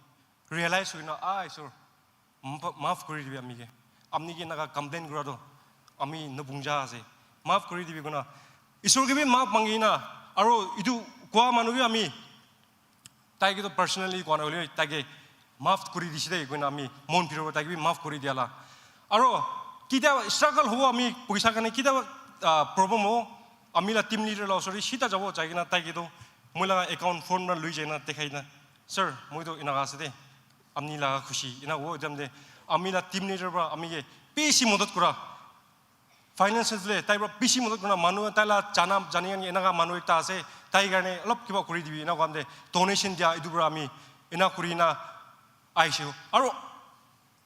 realize hoi na, "Ah, Isor, mpa-, maaf kuri dibi ami ke." apni ke enaka complain kura toh, ami nobungja ase, maaf kuri dibi koina, Isor ke bi maaf mangi na, aro etu koa manu ke ami, tai ke toh personally koa na hoile, tai ke maaf kuri dise de koina ami mon bhitor para tai ke bi maaf kuri dia la. Aro kitia struggle hobo, ami poisa karne kitia, ah, problem hobo, ami la team leader la osor te sita jabo, jai kena tai ke toh moi la account form para lui jai na dekhai na, "Sir, moi toh enaka ase de, apni laga khushi," ena hobo time te ami la team leader para ami ke bishi modot kura, finances le tai para bishi modot kura, manu tai la jana jani khan enaka manu ekta ase, tai karne olop kiba kuri dibi, ena koa time te donation dia, etu para ami ena kuri na aise. Aro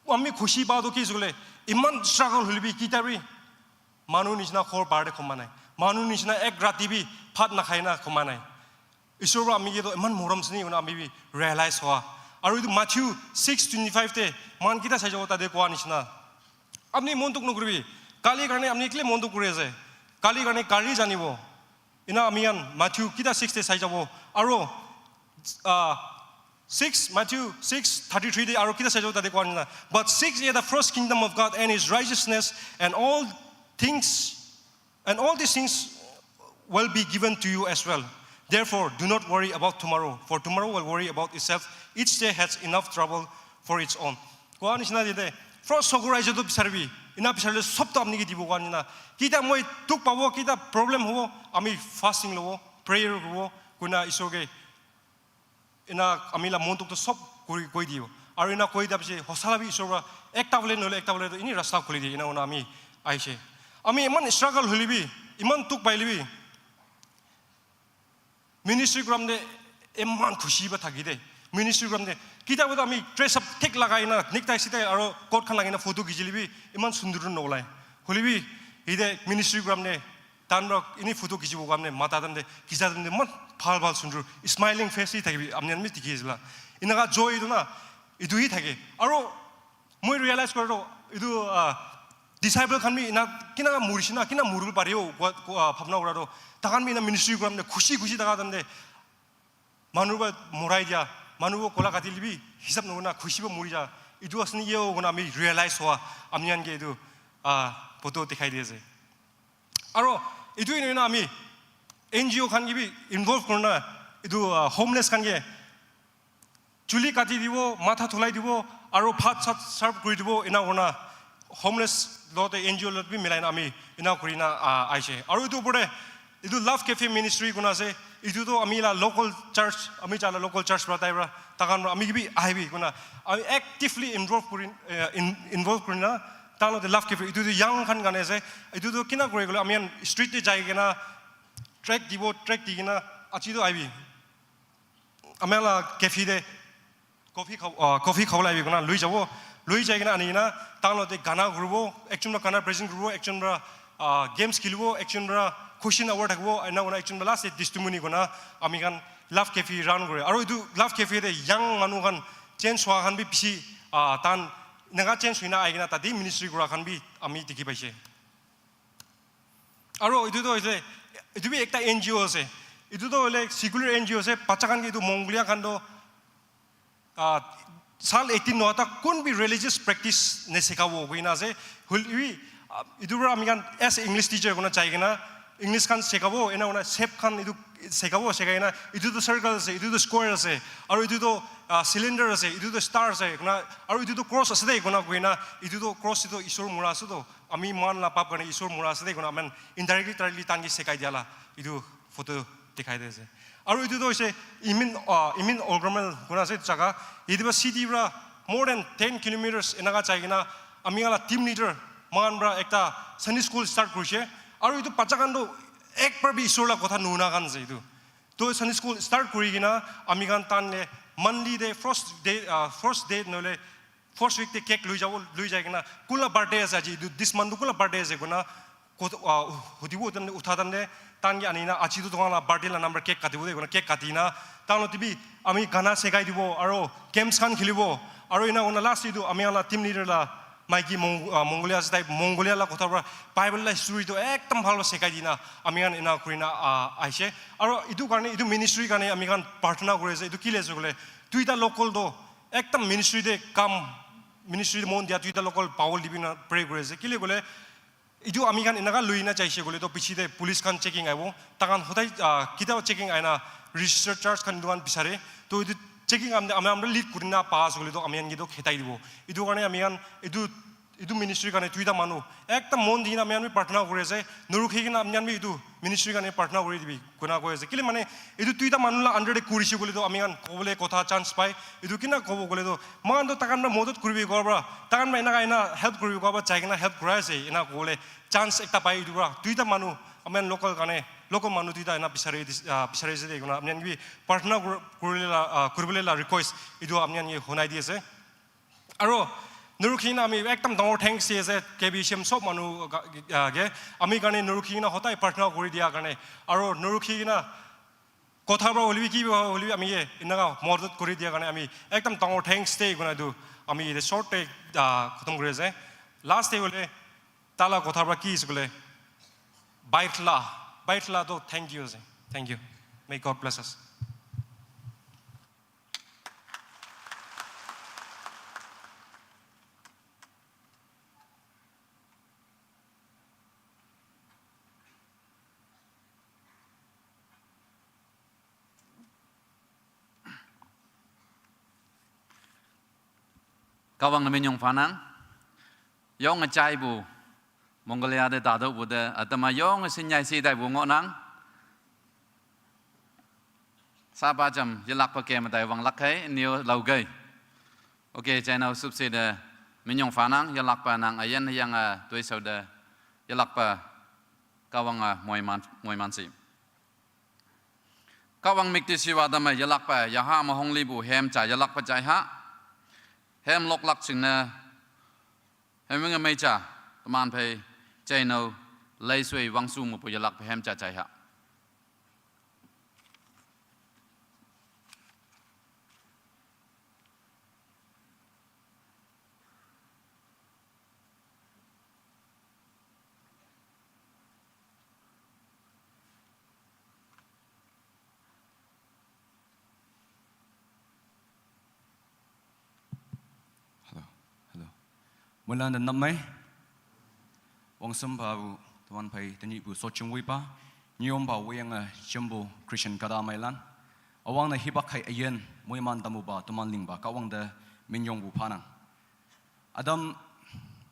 ami khushi pa toh ki ase koile, iman struggle hoile bi kitia bi manu nishina ghor bahar te khoma nai, manu nishina ek rati bi bhat nakhai na khoma nai. Isor para ami ke toh iman morom ase ni koina ami bi realize hoa. Aro etu Matthew six twenty five te moikhan kitia sai jabo, tate koa nishina, "Apni mon dukh nokuribi." Kali karne apni kile mon dukh kuri ase? Kali karne kali janibo. Ena ami khan Matthew kitia six te sai jabo. Aro, ah, six, Matthew six thirty three te aro kitia sai jabo, tate koa nishina, "But seek ye the first kingdom of God and his righteousness, and all things, and all these things will be given to you as well. Therefore, do not worry about tomorrow, for tomorrow will worry about itself. Each day has enough trouble for its own." Koa nishina de, first sob raijyo toh bisaribi, ena bisarile sob toh apni ke dibo koa nishina. Kitia moi dukh pabo, kitia problem hobo, ami fasting lobo, prayer kuribo, koina Isor ke ena ami la mon dukh toh sob koi, koi dibo. Aro ena koi dia piche hosa la bi Isor para ekta bole nohole ekta bole toh eni rasta khuli diye, ena koina ami aise. Ami iman struggle hoile bi, iman dukh paile bi, ministry gram te iman khushi pa thaki de. Ministry gram te kitia ba toh ami dress up thik lagai na, necktie sitai aro coat khan lagai na photo khichile bi iman sundur noulai. Hoile bi ite ministry gram te tan para eni photo khichibo karne mata time te, khicha time te iman bhal bhal sundur smiling face hi thakibi, apni khan bi dikhi ase la. Enaka joy etu na, etu hi thake. Aro moi realize kora toh, etu, ah, disciple khan bi ena kina murishina, kina muribo pare ho, koa, koa, ah, bhabna kora toh, takhan bi ena ministry kora time te khushi khushi thaka time te, manu para morai dia, manu para gola kati le bi hisab nokurina khushi para muri ja, etu ase naki ho koina ami realize hoa, apni khan ke etu, ah, photo dikhai di ase. Aro etu ena ami N G O khan ke bi involve kurina, etu, ah, homeless khan ke chuli kati dibo, matha thulai dibo, aro bhat sat serve kuri dibo, ena kurina homeless logote N G O logote bi milai na ami ena kurina, ah, aise. Aro etu opor te, etu Love Cafe Ministry koina ase, etu toh ami la local church, ami jala local church para tai para, takhan para ami ke bi ahibi koina, ami actively involve kuri, eh, in-, involve kurina, tai logote Love Cafe, etu toh young khan karne ase, etu toh kina kuri koile ami khan street te jai kena tract dibo, tract di kena, aji toh ahibi. Ami la cafe te coffee khabo, ah, coffee khabole ahibi koina lui jabo. Lui jai kena ani kena, tai logote gana kuribo, ekjon para gana present kuribo, ekjon para, ah, games khelibo, ekjon para question hour thakibo, ena koina ekjon para last te testimony koina, ami khan Love Cafe run kore. Aro etu Love Cafe te young manu khan change hoa khan bi bishi, ah, tai khan enaka change hoina ahi kena tate ministry kora khan bi ami dikhi paise. Aro etu toh hoise, etu bi ekta N G O ase. Etu toh hoile secular N G O ase. Bacha khan ke etu Mongolia khan toh, ah, sal eighteen nohoi tak kun bi religious practice ne sikabo koina ase. Hoile bi, ah, etu para ami khan as a English teacher koina jai kena English khan sikabo, ena koina shape khan etu sikabo, sikai kena etu toh circle ase, etu toh square ase, aro etu toh, ah, cylinder ase, etu toh star ase koina, aro etu toh cross ase de koina koina, etu toh cross etu toh Isor mura ase toh. Ami moikhan la pap karne Isor mura ase de koina ami khan indirectly, directly tai khan ke sikai dia la etu photo dikhai di ase. Aro etu toh hoise Imin, ah, Imin Olgramel koina ase jaga. Yate para city para more than ten kilometers enaka jai kena ami khan la team leader moikhan para ekta Sunday school start kurise. Aro etu bacha khan toh ekbar bi Isor la kotha nuhuna khan ase etu. Toh Sunday school start kuri kena ami khan tai khan le monthly te first day, ah, first day nohole first week te cake lui jabo, lui jai kena, kun la birthday ase aji, etu this month tu kun la birthday ase koina, kot-, ah, hudibo, time te utha time te, tai khan ke ani na, aji tu tuhan la birthday la number cake katibo de koina, cake kati na, tai logote bi ami gana sikai dibo, aro games khan khelibo, aro ena koina last te tu ami khan la team leader la maiki Mong-, ah, Mongolia ase, tai Mongolia la kotha para Bible la history tu ekdam bhal para sikai di na, ami khan ena kuri na, ah, aise. Aro etu karne, etu ministry karne ami khan prarthana kuri ase, etu kile ase koile, duita local toh ekdam ministry te kam ministry mon dia duita local power libi na pray kuri ase. Kile kole, etu ami khan enaka lui na jaise koile toh piche te police khan checking aibo. Takhan hodai, ah, kitab checking aina register charge khan etu khan bisare. Toh etu checking am, ami amra lead kurina pass koile toh ami khan ke toh khetai dibo. Etu karne ami khan etu, etu ministry karne duita manu ekta mon dina ami khan bi prarthana kuri ase. Norukhi kena ami khan bi etu ministry karne prarthana kuri dibi. Kuna koi ase. Kile mane, etu duita manu la under te kurise koile toh ami khan kobole kotha chance pai. Etu kina kobo koile toh, moikhan toh takhan pra modot kuribi koa pra, takhan pra enaka ena help kuribi koa pra, jai kena help kurai ase, ena kobole chance ekta pai etu pra. Duita manu, ami khan local karne, local manu duita ena bisari dis-, ah, bisari ase de, kuna ami khan bi prarthana kur-, kuribole la, ah, kuribole la request, etu ami khan ke honai di ase. Aro norukhi na ami ekdam dangor thanks di ase K B C M sob manu ka, ah, ke. Ami karne norukhi na hodai prarthana kuri dia karne. Aro norukhi na kotha pra hoilebi ki pra hoilebi ami ke enaka modot kuri dia karne ami ekdam dangor thanks de kuna etu ami yate short te, ah, khatam kuri ase. Last te hoile tala kotha pra ki ase koile, baithla, baithla toh thank you ase. Thank you. May God bless us. Kahwang na minyong phanang. Yong a chai bu. Mongolia de dado bu de, atama yong a sinyai si dai bu ngo nang. Sapa jam, yalak pa kem dai wang lak hai, niu lau gai. Okay, chai nau sup si de, minyong phanang, yalak pa nang, ayan yang a, tui sau de, yalak pa, kahwang a, moi man, moi man si. Kahwang mik ti siwa dam a yalak pa, yaha ma hong li bu hem cha yalak pa chai ha. Hem lok lak ching na, hem wing a mei cha, taman phei, chai nau, lai sui wang su mu pu yalak pa hem cha chai ha. Hello, hello. Mulan da namai. Wang sum ba bu, tuan pai, tani bu so chung wui pa. Nyom ba wui yang a, chimbu Christian kada mai lan. Awang na hibak hai ayen, mui man tamu ba, tuman ling ba, kahwang da minyong bu phanang. Adam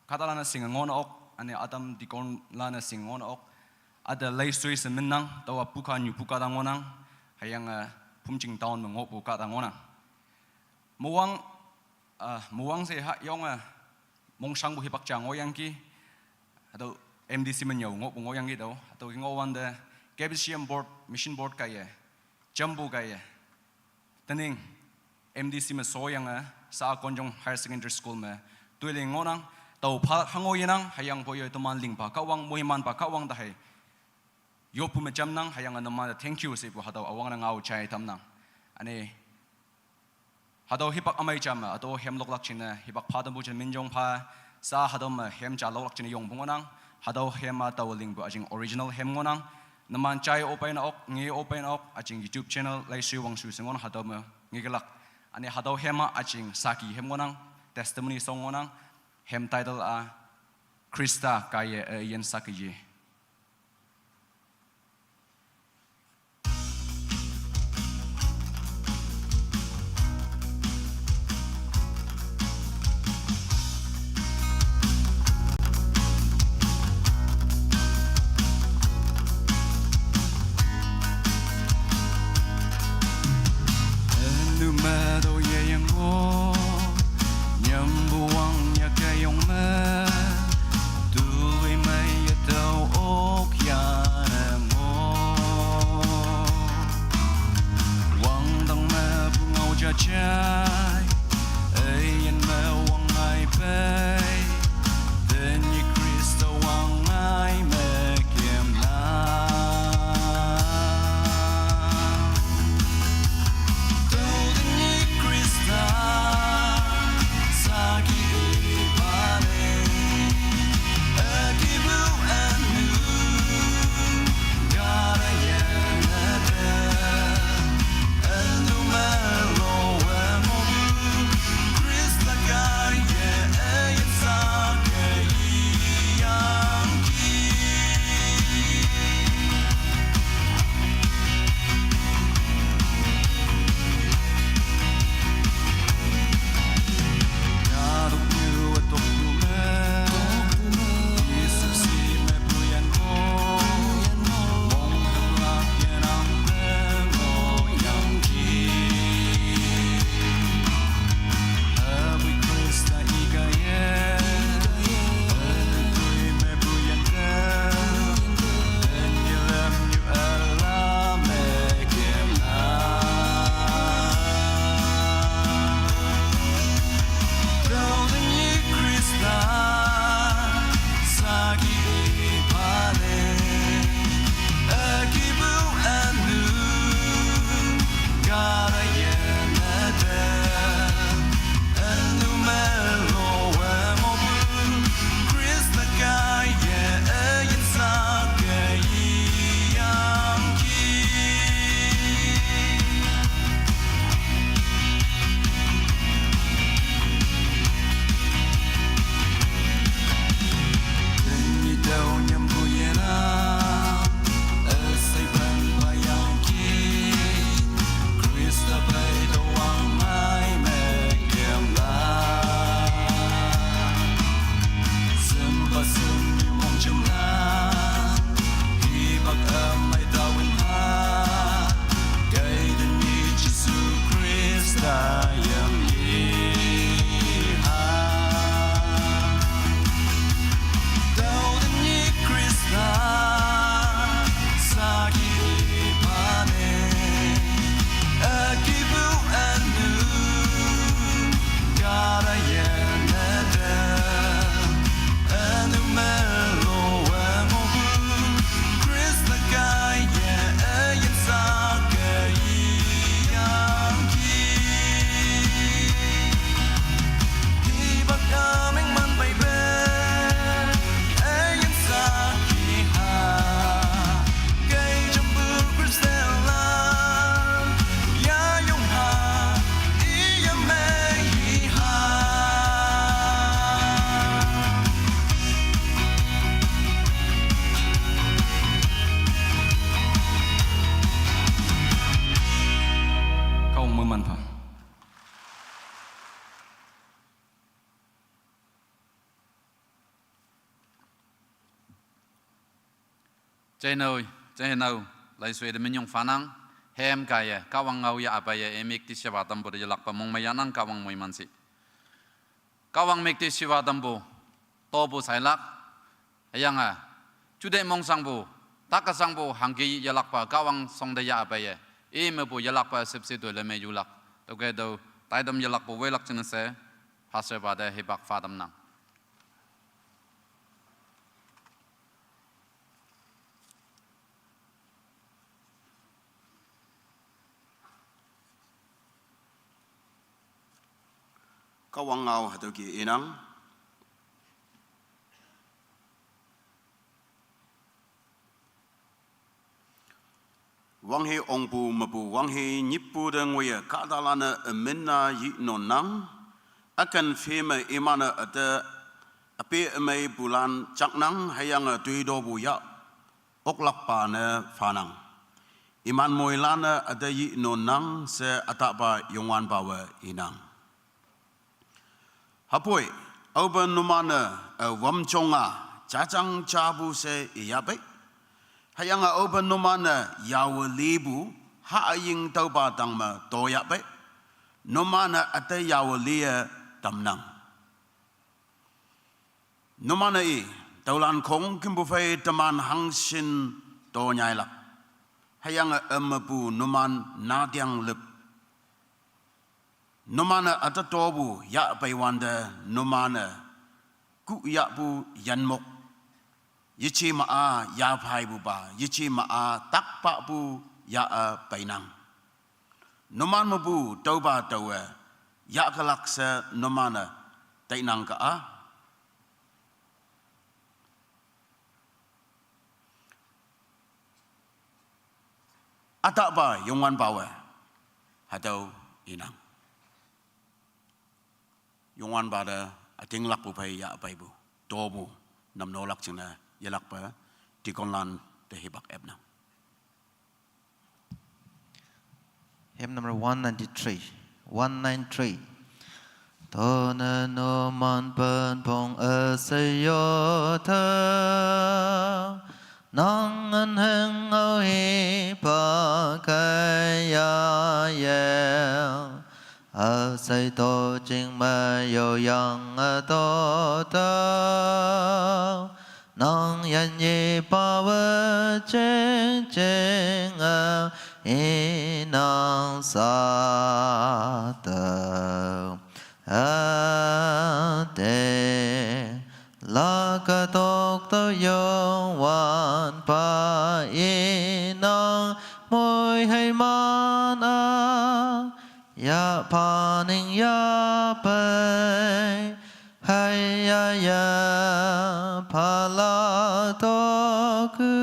kata lana sing ngon ok, ane Adam dikon lana sing ngon ok. Ada lai sui se minnang, tawa puka nyu puka da ngonang, hayang, eh, Phumching town me ngo puka da ngonang. Muwang, eh, muwang se ha yong, eh, mongshang bu hipak cha ngoyang ki, atau M D C me nyau ngo bu ngoyang ki tau, atau ki ngo wan de K B C M board, mission board ka ye, jambu ka ye. Tening M D C me so yang a, sa Konjong Higher Secondary School me, tuiling ngonang, tau pha hango yenang, hayang po yo tuman ling pa, kahwang muhiman pa, kahwang da hai. Yo pu me jam nang, hayang a nama thank you se pu hatau awang na ngau chai tam nang. Ane, hatau hipak amai jam a, atau hem lok lak chin a, hipak pha tam pu chin min jong pha, sa hatau me hem cha lok lak chin a yong pu ngonang, hatau hem a tau ling pu ajing original hem ngonang, naman chai open ok, nge open ok, ajing YouTube channel, lai sui wang sui se ngon hatau me, nge kelak. Ane hatau hem a ajing saki hem ngonang, testimony song ngonang, hem title a, Krista ka ye, eh, yen saki ye. Enu me do ye yang o, nyam buang ya ke yong me, tu wei me ye tau ok ya ne ngo. Wang dang me bu ngau ja chai, ei yen me wang ai pei, den ye Krista wang ai me kem na. Tau den ye Krista, saki i pa ne, a ki bu anu, gara ye ne te, anu me lo e mo bu, Krista ka ye Kawang mui manpha. Cheinoi, cheinao, laisui de minyong fanang, hem kaiye, Kahwang ngao ya apaye, e mik ti shiva tampu de yalakpa mongmei yanang Kahwang mui mansi. Kahwang mik ti shiva tampu, topu sailak, ayang a, chude mong sangpu, taka sangpu, hangki yalakpa, Kahwang songde ya apaye, e mepu yalakpa sipsi tu leme yulak, toke do, taidam yalakpu welak chinase, pastor pa de hibak fadam nang. Kahwang ngao hatüo ki inang. Wanghe ongpu mepu wanghe nyippu te ngoiye kahtalan-e ümin-a yihnonnang, üken pheme iman-e üte üpe ümeipulan jaknang hüyange toitopu yah oklakpa ne phanang. Iman moilan-e üte yihnonnang she ütahpa Youngwanpawe inang. Hüpoi, aope numan-e, eh, wamjong-a, jajang japu she iyahpei. Hüyange aope numan-e, yawe lipu, ha üying tüopa tangme toyahpei. Numan-e üte yawe liye tamnang. Numan-e i, tüolan khongkümpu phei teman hangshin tonyailak. Hüyange ümepu numan natiang lüp. Numan-e ütatopu yahpeiwante numan-e kuyahpu yanmok. Yeje ma-a yaphaipupa, yeje ma-a takpahpu yah-e peinang. Numan mepu tüopa taowe yahkelak she numan-e tainang ka-a. Ütahpa Youngwanpawe hatüo inang. Youngwanpa te ütinglakpu phei yahpeipu, topu, namnolak jingne yelakpe, deaconlan te hibak epnang. Hymn number one ninety-three. One nine three. Tone numan penpong üshei yote, nang ünheng ao hipa kaiya ye. Üshei to jing me yoyang üto tao, nang yanyipawe jing jinge inang sa tao. Üte, la ketok tüo Youngwanpa inang moiheiman-a, yahpha ning yahpei, hei yayah phalak tokü.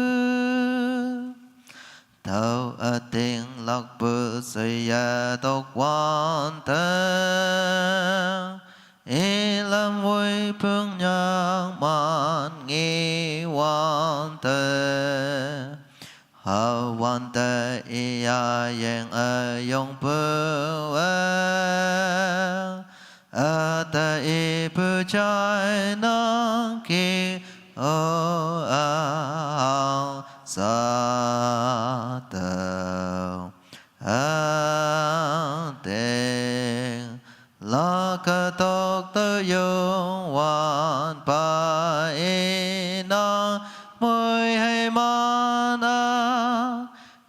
Tüo ütinglakpu sheye tokwante, ilam woipung nyangman ngiwante. Hüwante iyayeng üyongpu-e, üte ipu jai nangki-o ühang sa tüo. Üte Laa katok tüo Youngwanpa i nang moiheimana,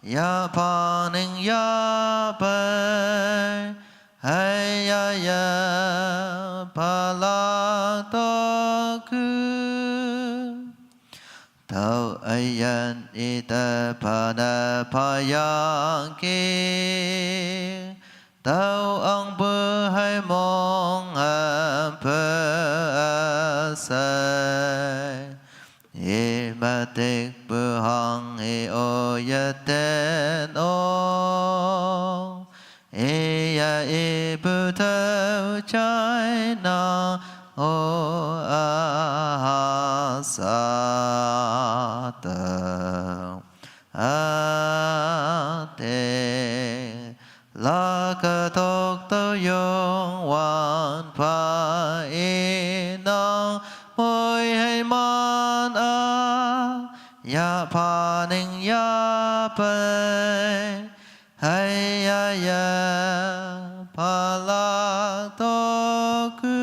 yah phaning yahpei, hüya ye phalak tokü. Tüo üyin ite phane phayangki, tüo angpu hei mong ampe üshei. I metikpu hanghe oye ten o. Iye ipu tüo jainang o, üha sa tüo üte. Laa katok tüo Youngwanpa i nang moiheimana, yah phaning yahpei, hüya ye phalak tokü.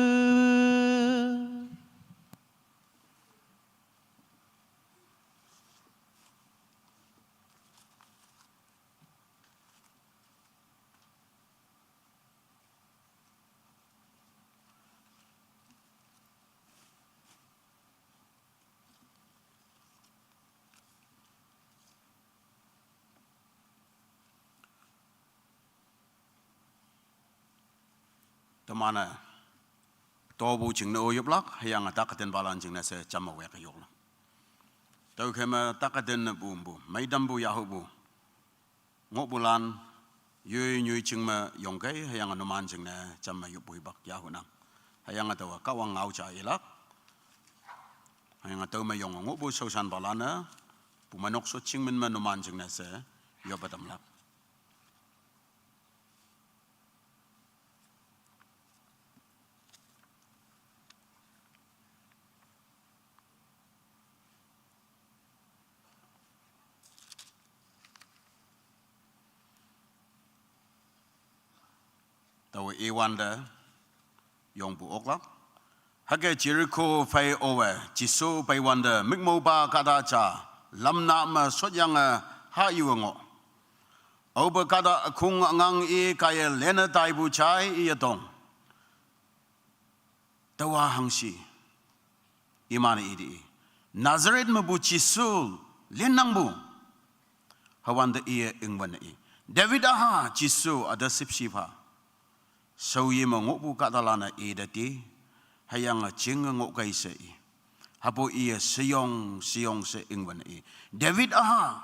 Teman-e topu jingne o yoplak, hüyange takütenpalan jingne she jamme weke yoklak. Tüokhei me taküten-e pumpu, meitampu yahupu ngohpulan, yoi nyoi jing me yongkei, hüyange numan jingne jamme yoppu hipak yahunang. Hüyange taowa Kahwang ngao ja ilak. Hüyange tüo me yonge ngohpu shaoshanpalan-e, pumeinok sho jingmin me numan jingne she yoppe tamlak. Taowe iwante yongpu oklak. Hüke Jeriko phei owe Jesu peiwante mükmaupa kahta ja lamna me shotyange hahyuwe ngoh. Aope kahta ükhong üngang i kaiye lenne taipu jai iye tong. Taowa hangshi iman-e ite i, Nazareth mepu Jesu lennangpu. Hüwante iye üngwün i, David üha Jesu, üte shüpshe pha. Shaoyim me ngohpu kahtalan-e ite ti, hüyange jinge ngohkei she i. Hüpu iye sheyong sheyong she üngwün i, David üha,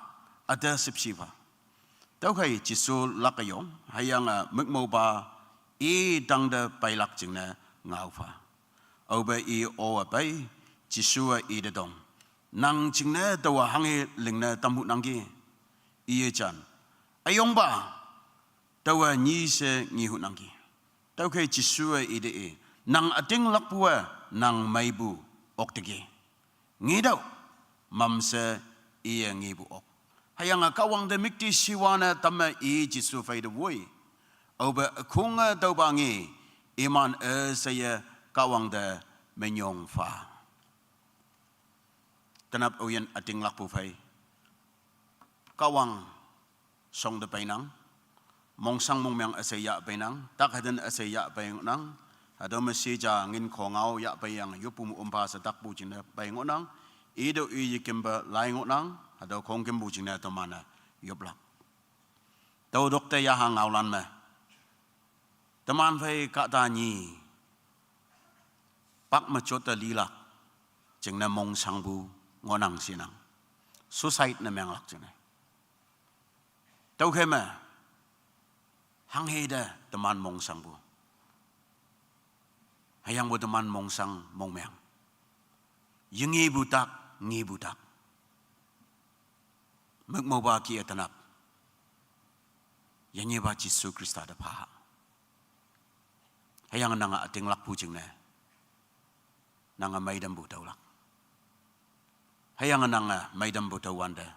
üte shüpshe pha. Tüokhei Jesu lak üyong, hüyange mükmaupa i tangte peilak jingne ngao pha. Aope i owe pei, Jesu-e ite tong, nang jingne taowa hanghe lingne tamhunangki. Iye jan, üyongpa, taowe nyi she ngehuhnangki. Tüokhei Jesu-e ite i, nang ütinglakpu-e nang meipu okteki. Ngetüoh, mamshe iye ngepu ok. Hüyange Kahwangte müktishiwa ne tamme i Jesu phei te woi. Aope ükhonge tüopa nge, iman üsheiye Kahwangte minyong pha. Tenap aoyin ütinglakpu phei, Kahwang shongte peinang, mongshang mongmeang üshei yah peinang, takhaten üshei yah pei ngohnang, hatüo me shija ngin khongao yah peiyange yoppu me ompa she takpu jingne pei ngohnang, itüo i yekempe lai ngohnang, hatüo khongkümpu jingne teman-e yoplak. Tüo tokte yaha ngaolan me, teman phei kahta nyi pak me jotte lilak jingne mongshangpu ngohnang shinang. Suicide ne menglak jingne. Tüokhei me, hanghe te teman mongshangpu, hüyangpu teman mongshang mongmeang, yengepu tak, ngepu tak, mükmaupa kih-e tenap, yengepa Jesu Khrista te pha. Hüyange nange ütinglakpu jingne, nange meitampu tüolak. Hüyange nange meitampu tüowante,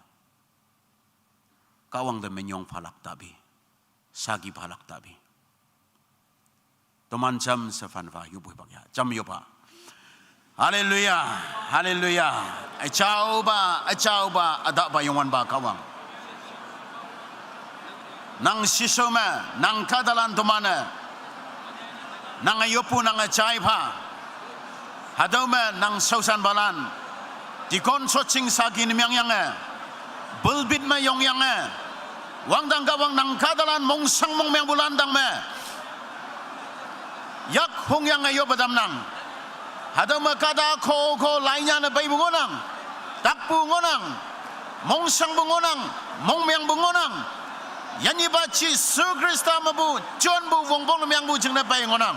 Kahwangte minyong phalak tabi, saki phalak tabi. Toman jam sephan pha yopbui bak ya. Jam yopa. Haleluya. Haleluya. Achaoba, achaoba, adaba Youngwanba Kahwang. Nang shisho me, nang kahtalan toman-e. Nang yoppu, nang achai pha. Hatüo me nang shaoshan balan. Deacon shoching saki ne mengyange. Pulpit me yongyange. Wangdang Kahwang nang kahtalan mongshang mongmengpu lan tang me. Yak hongyange yoppe tamnang. Hatüo me kahta kho kho lainyane peipu ngohnang. Takpu ngohnang. Mongshangpu ngohnang. Mongmengpu ngohnang. Yanyipa Jesu Khrista mepu, jonpu wongpong ne mengpu jingne pei ngohnang.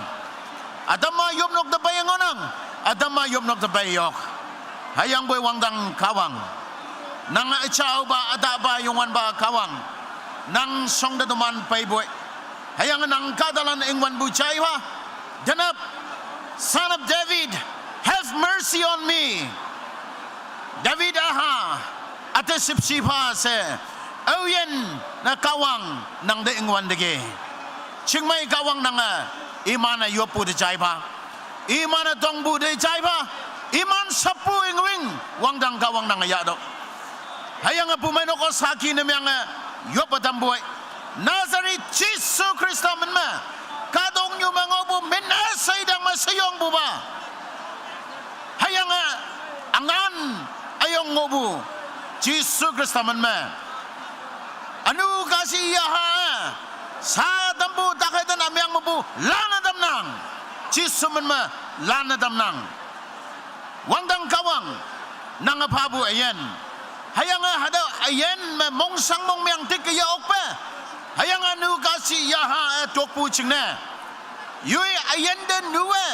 Ütam-a yopnok te pei ngohnang. Ütam-a yopnok te pei yok. Hüyangpoi Wangdang Kahwang. Nang üjaopa, ütaopa, Youngwanpa Kahwang. Nang shongte toman peipoi. Hüyange nang kahtalan ingwanpu jaiwa. Tenap, Son of David, have mercy on me. David üha, üte shüpshe pha she. Aoyin, ne Kahwang, nangte ingwante ke. Chingmei Kahwang nange, iman-e yoppu te jai pha. Iman-e tongpu te jai pha. Iman shappu ingwing, Wangdang Kahwang nange yahtüoh. Hüyange pumeinok-o saki ne menge, yoppe tampoi. Nazareth Jesu Khrista min me, kahtoknyu me ngohpu min-e sheidang me sheyongpupa. Hüyange, üngan, üyong ngohpu, Jesu Khrista min me. Ünu kahshih yaha, sa tampu takheiten ümeng mepu, lanne tamnang. Jesu min me, lanne tamnang. Wangdang Kahwang, nange phapu üyin. Hüyange hatüo üyin me mongshang mongmeng tik ke ya okpe. Hüyange ünu kahshih yaha-e tokpu jingne. Yoi üyin te nu-e,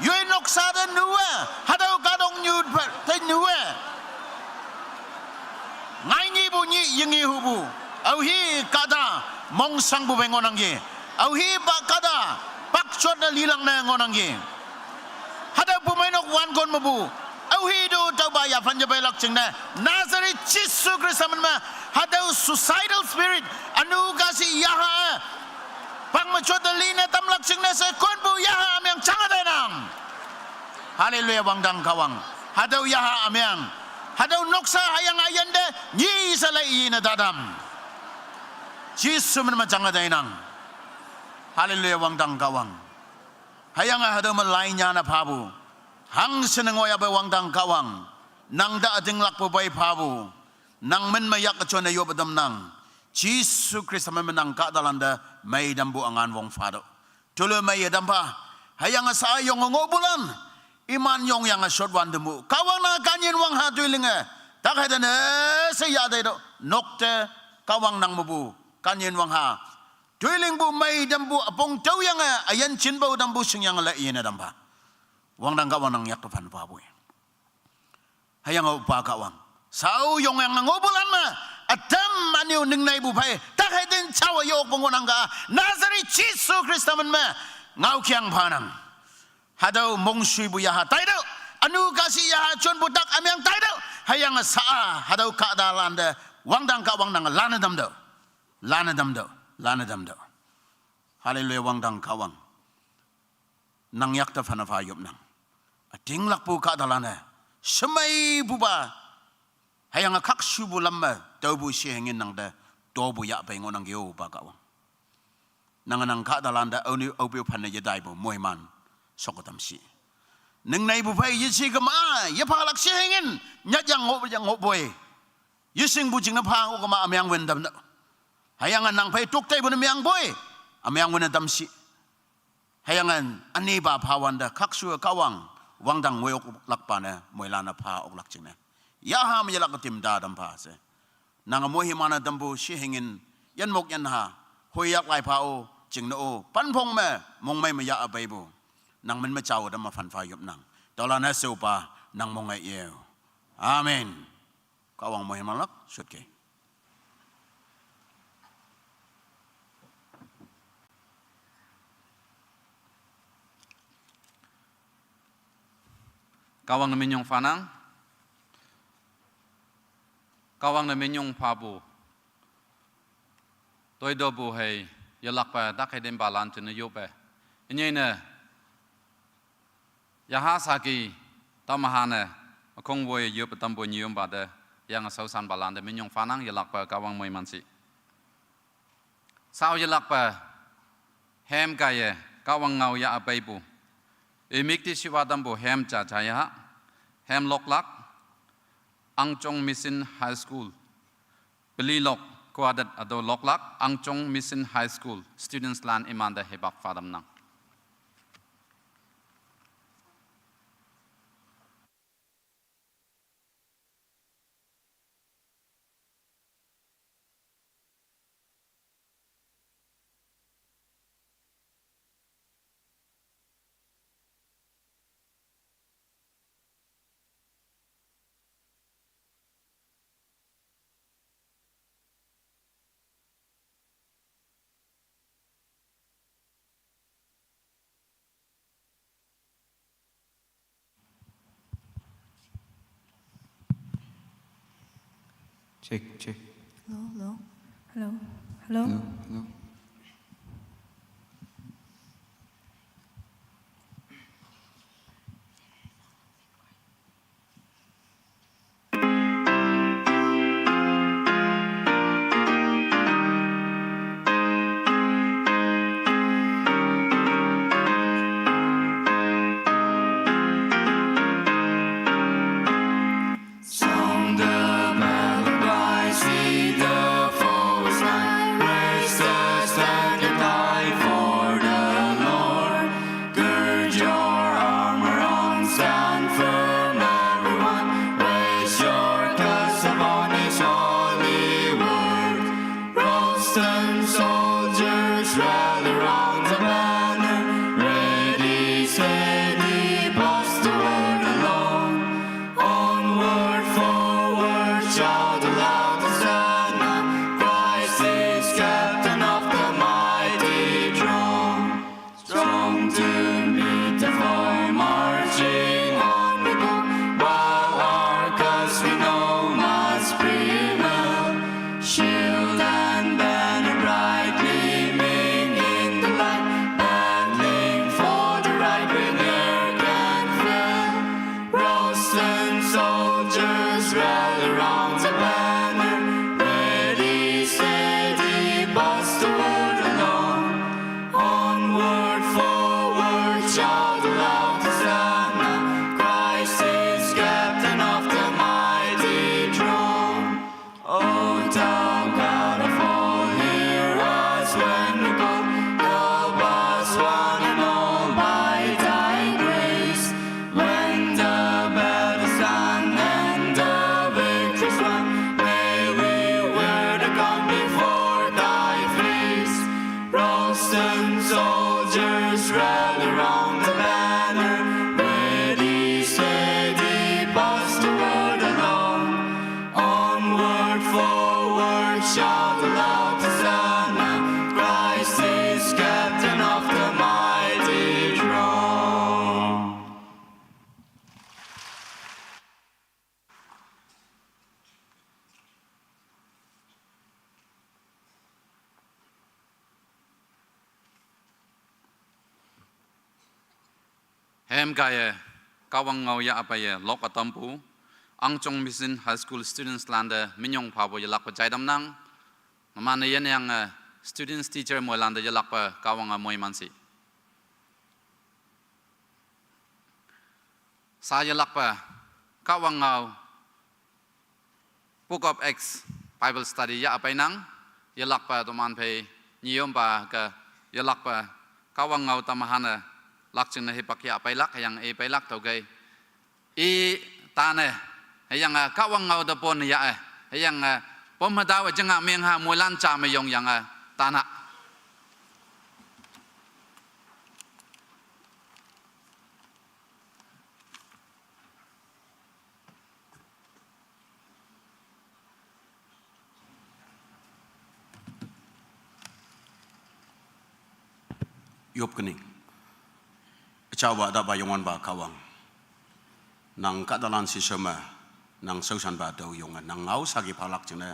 yoi noksa te nu-e, hatüo kahtoknyu te nu-e. Ngai nyipu nyih yingi hupu, aohi kahta mongshangpu pei ngohnangki. Aohipa kahta, pakjot ne lilang ne ngohnangki. Hatüo pumeinok wankon mepu, aohi tu tüopa yaphan yepeilak jingne, Nazareth Jesu Khrista min me, hatüo suicidal spirit, ünu kahshih yaha-e, pang me jot te line tamlak jingne she konpu yaha ümeng jange tainang. Haleluya, Wangdang Kahwang. Hatüo yaha ümeng, hatüo noksa hüyange üyin te, nyi she lai ine tatam. Jesu min me jange tainang. Haleluya, Wangdang Kahwang. Hüyange hatüo me lainyane phapu, hangshin ngohyahpe Wangdang Kahwang. Nangte ütinglakpu pei phapu, nang min me yak üjon-e yoppe tamnang. Jesu Khrista min me nang kahtalante, meitampu üngan wong phatüoh. Toloimei yetam pha. Hüyange sa yonge ngohpulan, iman yongyange shotwante mu. Kahwang nange kanyin wangha toi linge, takheiten-e she yah teitüoh. Nok te, Kahwang nang mepu, kanyin wangha toi lingpu, meitampu, üpong tüoyange, üyin jinpao tampu shingyange lai ine tam pha. Wangdang Kahwang nang yakte phan phapoi. Hüyange Opa Kahwang, sao yongyange ngohpulan me, ütam üne-o ningneipu phei, takheiten jaowe yokpu ngohnang ka, Nazareth Jesu Khrista min me, ngaokeng phanang. Hatüo mongshuipu yaha taitüoh, ünu kahshih yaha jonpu tak ümeng taitüoh, hüyange sa-a, hatüo kahtalante, Wangdang Kahwang nange lanne tamtüoh. Lanne tamtüoh, lanne tamtüoh. Haleluya, Wangdang Kahwang. Nang yakte phanne pha yopnang. Ütinglakpu kahtalan-e, shemeipupa, hüyange khakshupu lam me, tüopu shehingin nangte, topu yahpei ngohnangki Opa Kahwang. Nange nang kahtalante, aoni aope-o phanne yetaipu moiman, shoke tamshi. Ningneipu phei yeje kema, yephalak shehingin, nyatyang ngoh, yang ngohpoi. Yeshingpu jingne pha-o kema ümeng win tamnang. Hüyange nang phei tokteipu ne mengpoi, ümeng win-e tamshi. Hüyange ünipa phawante khakshu-e Kahwang, Wangdang ngoi oklakpa ne, moilan-e pha oklak jingne, yaha me yelak tim ta tam pha she. Nange moiman-e tampu shehingin, yinmok yinha, hoiyak lai pha-o, jingne-o, panphong me, mongmei me yah peipu. Nang min me jao tam me phan pha yopnang. Tüolan-e she Opa, nang monge ye-o. Amen. Kahwang moiman lak, shotke. Kahwang ne minyong phanang. Kahwang ne minyong phapu. Toitopu hei, yelakpe, takheiten palan jingne yoppe. Inyei ne, Yaha saki tamahane akong woi yup atampu nyium bade yang asau san balande minyong fanang yelakpe Kahwang moi mansi. Sao yelakpe hem kaye Kahwang ngao ya apeipu. Imikti siwa tampu hem cha cha yaha. Hem loklak Angchong Mission High School. Peli lok kuadet ado loklak Angchong Mission High School students lan imande hibak fadam nang. Check, check. Hello, hello. Hello, hello. Hello, hello. Sound the battle cry, see the foe is nigh. Raise the standard high for the Lord. Gird your armor on, stand firm, everyone. Raise your cups upon his holy word. Protestant soldiers, rally round the banner. Ready, steady, pass the word along. Onward, forward, shout aloud, Hosanna. Christ is captain of the mighty throng. Strong to meet the foe, marching on we go, while our cause we know must prevail. Shield and banner bright gleaming in the light, battling for the right we ne'er can fail. Protestant soldiers, rally round the banner, ready, steady, pass the word along. Onward, forward, shout aloud, Hosanna, Christ is captain of the mighty throng. O thou God of all, hear us when we call. Help us one and all by thy grace. When the battle's done and the victory's won, may we wear the crown before thy face. Protestant soldiers, rally round the banner, ready, steady, pass the word along. Onward, forward, shout aloud, Hosanna, Christ is captain of the mighty throng. Hem kaye, Kahwang ngao ya apaye, lok atampu, Angchong Mission High School students lande minyong phabo yelakpe jaidam nang, ngamane yen yang, eh, students teacher moi lande yelakpe Kahwang amoi mansi. Sa yelakpe Kahwang ngao Book of Acts Bible study ya apai nang, yelakpe toman phei nyiyompa ke yelakpe Kahwang ngao tamahane lak jingne hipak ya apai lak, yang e pai lak tau gai. I tane, yang, eh, Kahwang ngao da pon ya, eh, yang, eh, pom hadaw janga meng ha muilan cha me yong yang, eh, tana. Yop kening. Chau ba da ba yong wan ba Kahwang. Nang kadalan si sema, nang sausan ba dau yong, nang ngao sagi palak jingne.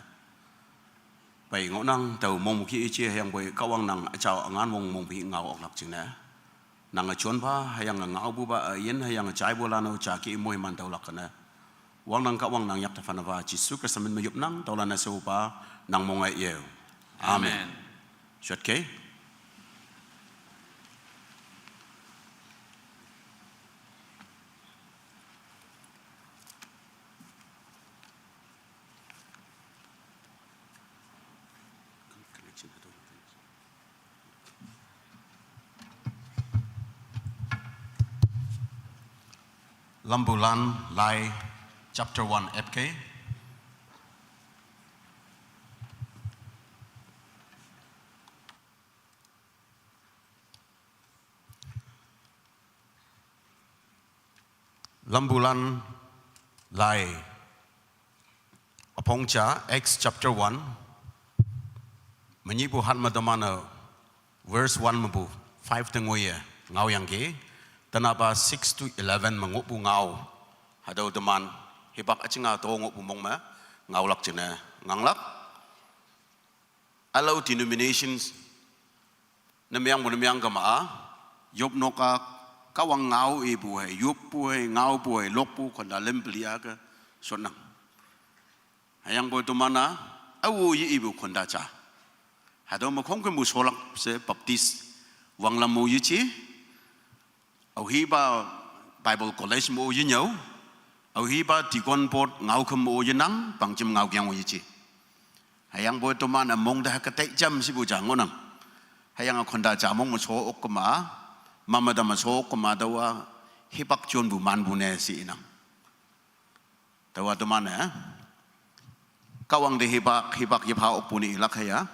Bai ngo nang dau mong ki ichi yang boi Kahwang nang chau angan wong mong bi ngao ok lak jingne. Nang a chonba, hüyange ngaobuba, a yin, hüyange jaibulan-o ja ki imo iman tüolak kene. Wangnang Kahwang nang yak tafan ava, Jesu Khrista min me yopnang, tüolan-e sheopa, nang monge yeo. Amen. Amen. Shot ke? Lambulan Lai chapter one F K. Lambulan Lai. Üpong ja, Acts chapter one. Menyihpu hat me teman-e verse one mepu five te ngoiye ngaoyangki. Tenapa six to eleven me ngohpu ngao. Hatüo teman hipak üjinga to ngohpu mong me ngaolak jingne nganglak. Ülao denominations ne meangpu ne meang kema-a, yopnok-a, Kahwang ngao ipu hei, yoppu hei, ngaopu hei, lokpu, khonta lüm peli-a ke shotnang. Hüyangpoi teman-a, awo ye ipu khonta ja. Hatüo me khongkümpu sholak she Baptist wanglam mo yeji. Aohipa Bible College mo yenyüo, aohipa Deacon Board ngaokhüm mo yenang, pangjim ngaokeng-o yeji. Hüyangpoi teman-e mong te hüke tai jam shipu ja ngohnang. Hüyange khonta ja mong me sho ok kema, mame ta me sho ok kema taowa, hipak jonpu manpu ne she inang. Taowa teman-e, Kahwang te hipak, hipak yepha okpu ne ilak hüya.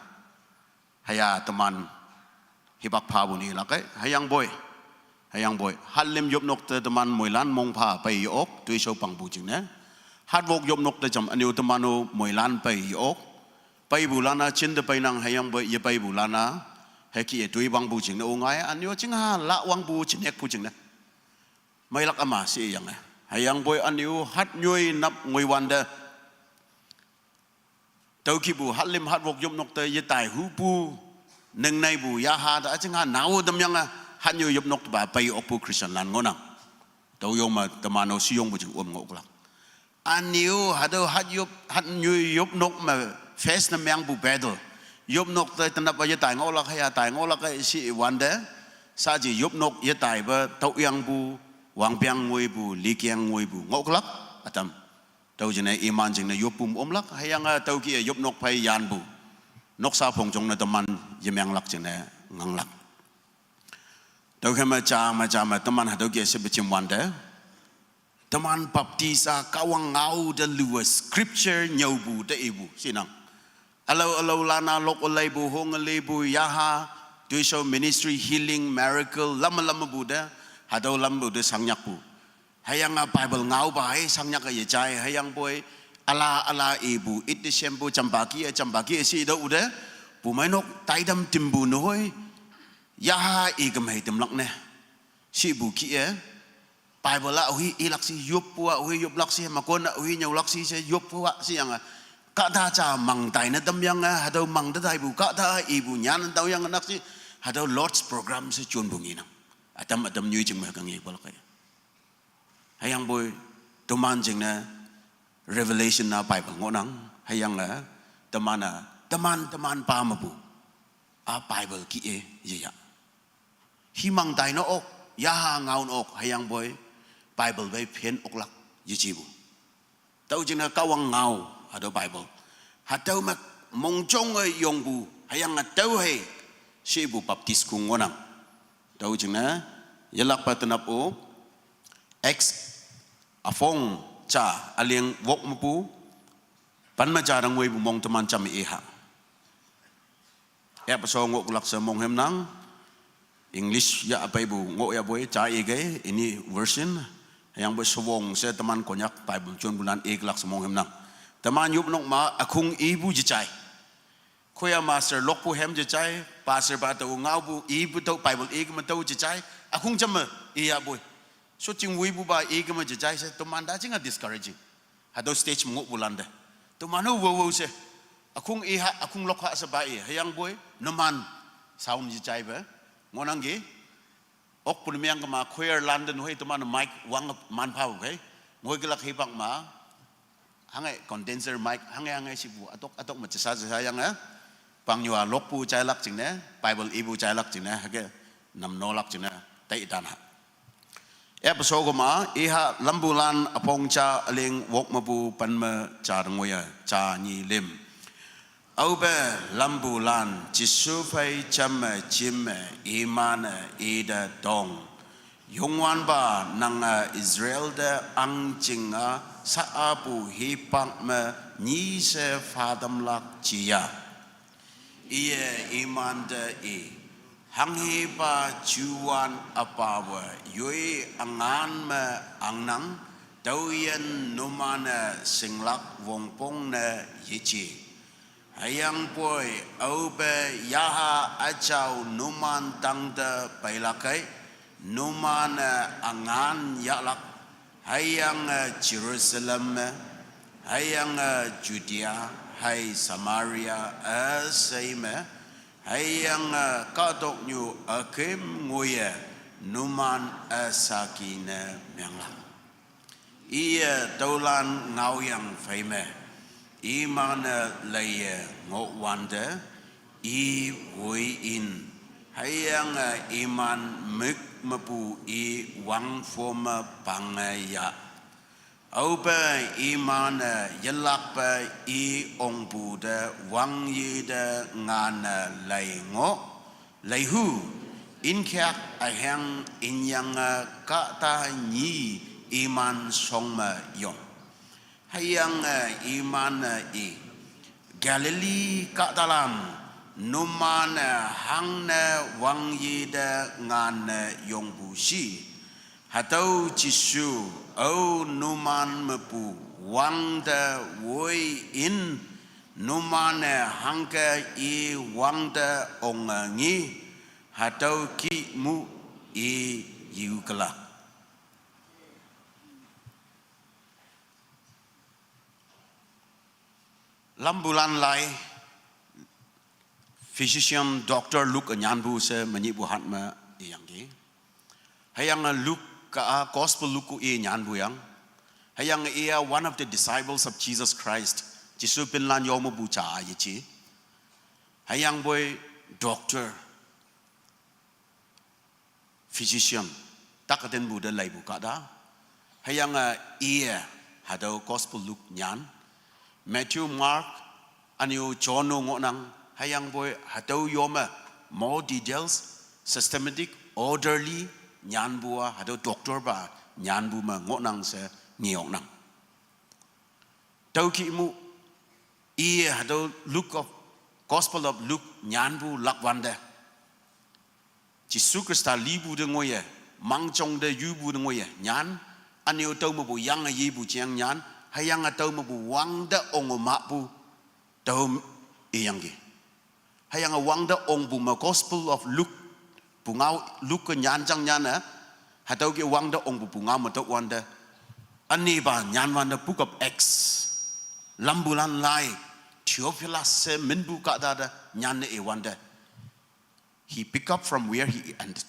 Hüya teman hipak phapu ne ilak ei, hüyangpoi. Hüyangpoi. Hatlim yopnok te teman moilan mongpha pei ye-ok, toishao pangpu jingne. Hatwok yopnok te jam ünyu teman-o moilan pei ye-ok. Peipulan-a jinte peinang hüyangpoi yepeipulan-a. Hüke-e toi pangpu jingne-o ngai ünyu chingha la wangpu jinekpu jingne. Meilak üma sheyange. Hüyangpoi ünyu hat nyoi nap ngoiwante. Tüokihpu hatlim hatwok yopnok te yetai hupu, ningneipu yaha te üjingha nao tamyange, hatnyoi yopnok tepa pei okpu Christianlan ngohnang. Tüo yong me teman-o sheyongpu jing om ngohlak. Ünyu hatüo hat yop, hat nyoi yopnok me face ne mengpu battle. Yopnok te tenapa yetai ngohlak hüya tai ngohlak-e she iwante, saji yopnok yetaipa tüoyangpu, wangpeng ngoipu, likeng ngoipu ngohlak, ütam. Tüo jingne iman jingne yoppu omlak, hüyange tüokih-e yopnok phei yanpu. Noksa phongjong ne teman yemenglak jingne nganglak. Tüokhei me ja me ja me teman hatüo kih-e shepe jimwante. Teman Baptist-a Kahwang ngao te luwe scripture nyüopu te ipu shinang. Ülao ülaolan-a lok üleipu, hong üleipu, yaha, toishao ministry, healing, miracle, lam lam pu te, hatüo lampu te shangyakpu. Hüyange Bible ngaopa hei shangyake yejai, hüyangpoi, üla üla ipu, ite shempu, jampa kih-e, jampa kih-e she tüo te, pumeinok taitam timpu nehoi, yaha ikemhei timlak ne. Shepu kih-e, Bible-a aohi ilak shi yoppu-a, aohi yoplak shi, mekon-a aohi nyüolak shi she yoppu-a sheyange. Kahta ja mangtai ne tamyange, hatüo mang te taipu, kahta ipu nyan tüoyange nak shi, hatüo Lord's Program she jonpu ngenang. Ütam ütam nyoi jing me hüke ngepu lak ei. Hüyangpoi, teman jingne Revelation-a Bible ngohnang, hüyange, teman-a, teman, teman pa mepu. A Bible kih-e, yeya. Himang tai ne ok, yaha ngao ne ok, hüyangpoi, Bible pei phen oklak, yejipu. Tüo jingne Kahwang ngao, hatüo Bible. Hatüo me mongjonge yongpu, hüyange tüo hei, shepu Baptist kong ngohnang. Tüo jingne, yelakpa tenap-o, Acts, üpong, ja, üleng wok mepu, pen me ja te ngoipu mong teman jam iha. Ep so ngohlak she monghümnang, English ya peipu ngoh yapoi, ja ike, ini version, hüyangpoi shewong she teman Konyak Bible jonpulan iklak she monghümnang. Teman yopnok ma, ükhung ipu jejai. Choir master lokpu hem jejai, pastor pa tao ngaopu ipu tüo Bible ikeme tüo jejai, ükhung jam me iyapoi. Shotjing woipupa ikeme jejai she, teman ta jinga discouraging. Hatüo stage me ngohpulan te. Teman-o wowo she. Ükhung iha, ükhung lokha she pa i, hüyangpoi, numan, sound jejaipe. Ngohnangki. Okpu ne meng kema choir lan den hoi teman mic wang man pha hoi. Ngoi kelak hipak ma. Hange condenser mic, hange hange sipu atok atok ma chesa chesa yange. Pang yua lokpu chailak jingne, Bible ipu chailak jingne, hake namno lak jingne, tai itana. Episode kema, iha lambulan apong cha aling wok mapu panme cha ngoya, cha nyi lim. Aope lambulan, Jesu phei chamme chimme, imane ida dong. Youngwanpa nange Israel te angjinga sa apu hipak me nyi se fadam lak jia. Iye imante i. Hanghipa juwan apawe yoi angan me angnang, tauyen numane singlak wongpong ne yeji. Hüyangpoi aope yaha achau numan tangte peilakai, numane angan yahlak, hüyange Jerusalem me, hüyange Judea, hei Samaria, üsei me, hüyange kahtoknyu akim ngoiye, numan üsaki ne menglak. Iye taulan ngaoyang phei me, imane leiye ngohwante, i woi in, hüyange iman mük mepu i wangfo me pange ya. Aope imane yelakpe i ongpu te wangyi te ngane lei ngoh, leihu, inkheak aheng inyange kahta nyi iman song me yong. Hüyange imane i. Galilee kahtalan, numane hangne wangyi te ngane yongpu shi. Hatüo Jesu, ao numan mepu wangte woi in, numane hangke i wangte onge ngi, hatüo kih mu i yiukelak. Lambulan lai, physician, doctor Luke nyanpu she menyihpu hat me iyangki. Hüyange Luke ka, ah, Gospel Luke ko i nyanpu yang. Hüyange iya one of the disciples of Jesus Christ. Jesu pinlan yo mepu ja yeji. Hüyangpoi doctor, physician, tak tenpu te leipu kahta. Hüyange iye hatüo Gospel Luke nyan. Matthew, Mark, ünyu John-o ngohnang, hüyangpoi hatüo yome more details, systematic, orderly nyanpu-a hatüo doctor pa nyanpu me ngohnang she ngeoknang. Tüokih mu, iye hatüo Luke of, Gospel of Luke nyanpu lakwante, Jesu Khrista lipu te ngoiye, mangjong te yupu te ngoiye nyan, ünyu tüo mepu yange yepu jeng nyan, hüyange tüo mepu wangte onge mahpu, tüo iyangki. Hüyange wangte ongpu me Gospel of Luke, pungao Luke nyan jang nyan-e, hatüoke wangte ongpu pungao me tüowante, ünipa nyanwante Book of Acts, lambulan lai, Theophilus she minpu kahta te nyanne iwante. He pick up from where he ended.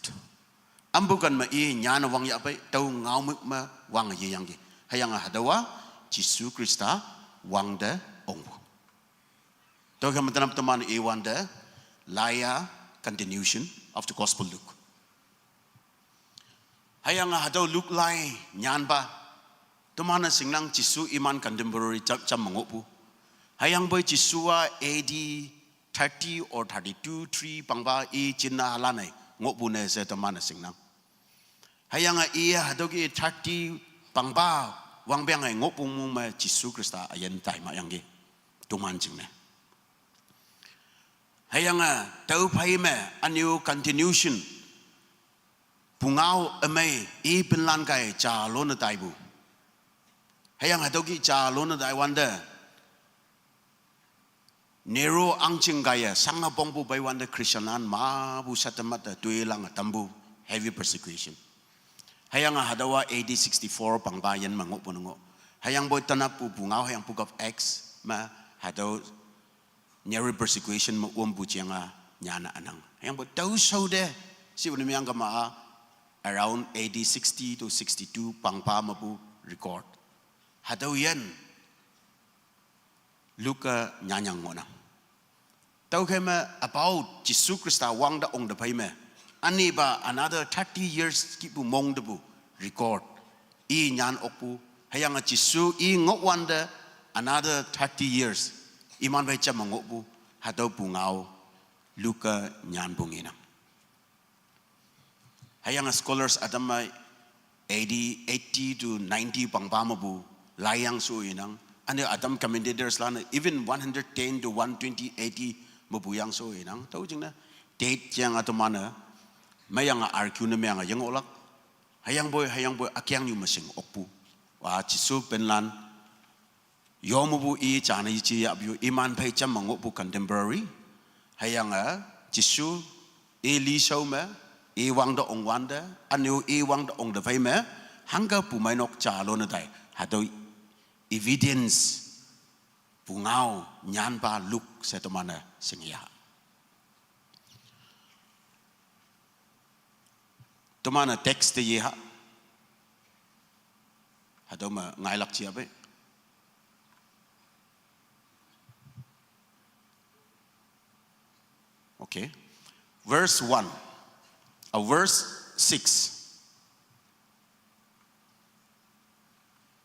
Ampu kan me i nyan wangyah pei, tüo ngaomük me wang yeyangki. Hüyange hatüowa, Jesu Khrista wangte ongpu. Tüoke metenap teman iwante, laiya continuation of the Gospel Luke. Hüyange hatüo Luke lai nyanpa, teman-e shingnang Jesu iman contemporary jam, jam me ngohpu. Hüyangpoi Jesu-a A D thirty or thirty-two, three pangpa i jinna halan-e ngohpu ne she teman-e shingnang. Hüyange iye hatüoke thirty pangpa wangpeng-e ngohpu mu me Jesu Khrista üyin tai ma yangki. Toman jingne. Hüyange tüophei me ünyu continuation. Pungao ümei i pinlan kai jalone taipu. Hüyange hatüoke jalone taiwante, Nero ahngching kaiye shange pongpu peiwante Christianlan mapu shatematte toilange tampu heavy persecution. Hüyange hatüowa A D sixty-four pangpa yin me ngohpu ne ngoh. Hüyangpoi tenappu pungao hüyange Book of Acts me hatüo Nero persecution me ompu jeng-a nyanne ünang. Hüyangpoi tüo shao te, shipu ne meng kema-a, around A D sixty to sixty-two pangpa mepu record. Hatüo yan Luke-a nyanyang ngohnang. Tüokhei me about Jesu Khrista wangte ongte phei me, ünepa another thirty years kihpu mong tepu record. I nyan okpu, hüyange Jesu i ngohwante another thirty years iman phei jamme ngohpu, hatüopu ngao Luke-a nyanpu ngenang. Hüyange scholars ütam-e A D eighty to ninety pangpa mepu laiyang sho inang. Üne ütam commentators lan-e even one hundred ten to one twenty A D mepu yang sho inang. Tüo jingne date jeng-a teman-e meyange argue ne meyange yengohlak. Hüyangpoi, hüyangpoi ükengnyu me shing okpu, wa Jesu pinlan yo mepu i jane yeje yahpu iman phei jamme ngohpu contemporary. Hüyange Jesu i lishao me, i wangte ongwante, üne-o i wangte ongte phei me, hangke pumeinok ja lone tai, hatüo evidence pu ngao nyanpa Luke she teman-e shingyah. Teman-e text te yeha. Hatüo me ngailak jiape. Okay. Verse one. Uh, verse six.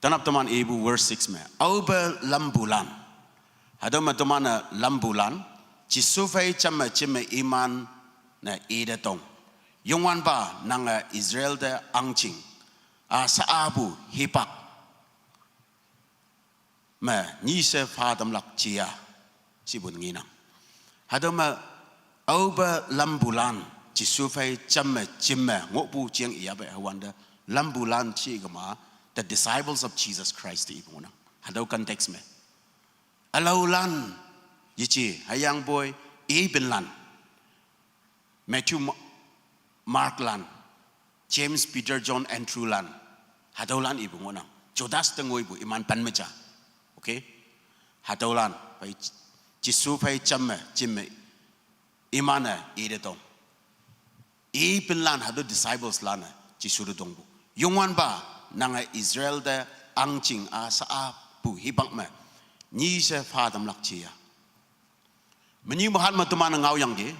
Tenap teman ipu verse six me. Aope lampulan. Hatüo me teman-e lampulan, Jesu phei jamme jemme iman-e ite tong: Youngwanpa, nange Israel te ahngching-a sha-apu hipak me nyi she pha tamlak jia, shipu ngenang. Hatüo me aope lampulan, Jesu phei jamme jemme ngohpu jeng iyape hüwante, lampulan she kema, the disciples of Jesus Christ ipu ngohnang. Hatüo context me ülaolan yeje, hüyangpoi i pinlan, Matthew, Ma-, Mark lan, James, Peter, John, Andrew lan, hatüolan ipu ngohnang. Judas te ngoipu iman pen me ja. Okay? Hatüolan phei, Jesu phei jamme jemme iman-e ite tong. I pinlan hatüo disciples lan-e Jesu te tongpu: Youngwanpa, nange Israel te ahngching-a sha-apu hipak me nyi she pha tamlak jia. Menyi mehat me teman-e ngaoyangki,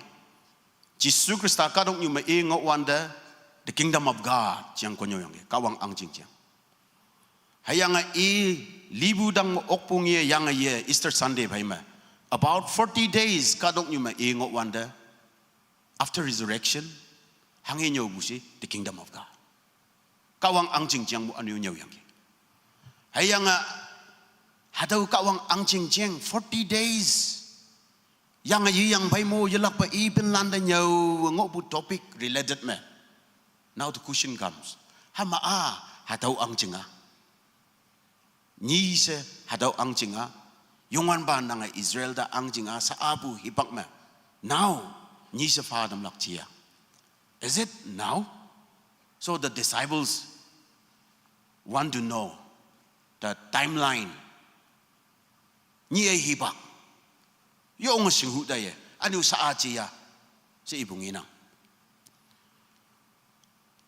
Jesu Khrista kahtoknyu me i ngohwante, the kingdom of God jeng konnyüoyangki, Kahwang ahngching jeng. Hüyange i lipu tang okpu nge yange ye Easter Sunday phei me, about forty days kahtoknyu me i ngohwante, after resurrection, hanghe nyüopu she the kingdom of God, Kahwang ahngching jeng pu üne-o nyüoyangki. Hüyange hatüo Kahwang ahngching jeng forty days yange yeyang phei mo yelakpe i pinlante nyüo ngohpu topic related me. Now the question comes, hüma-a hatüo ahngching-a nyi she, hatüo ahngching-a, Youngwanpa, nange Israel te ahngching-a sha-apu hipak me, now nyi she pha tamlak jia? Is it now? So the disciples want to know the timeline. Nyi-e hipak yonge shinghu taiye, üne-o sha-a jia, she ipu ngenang.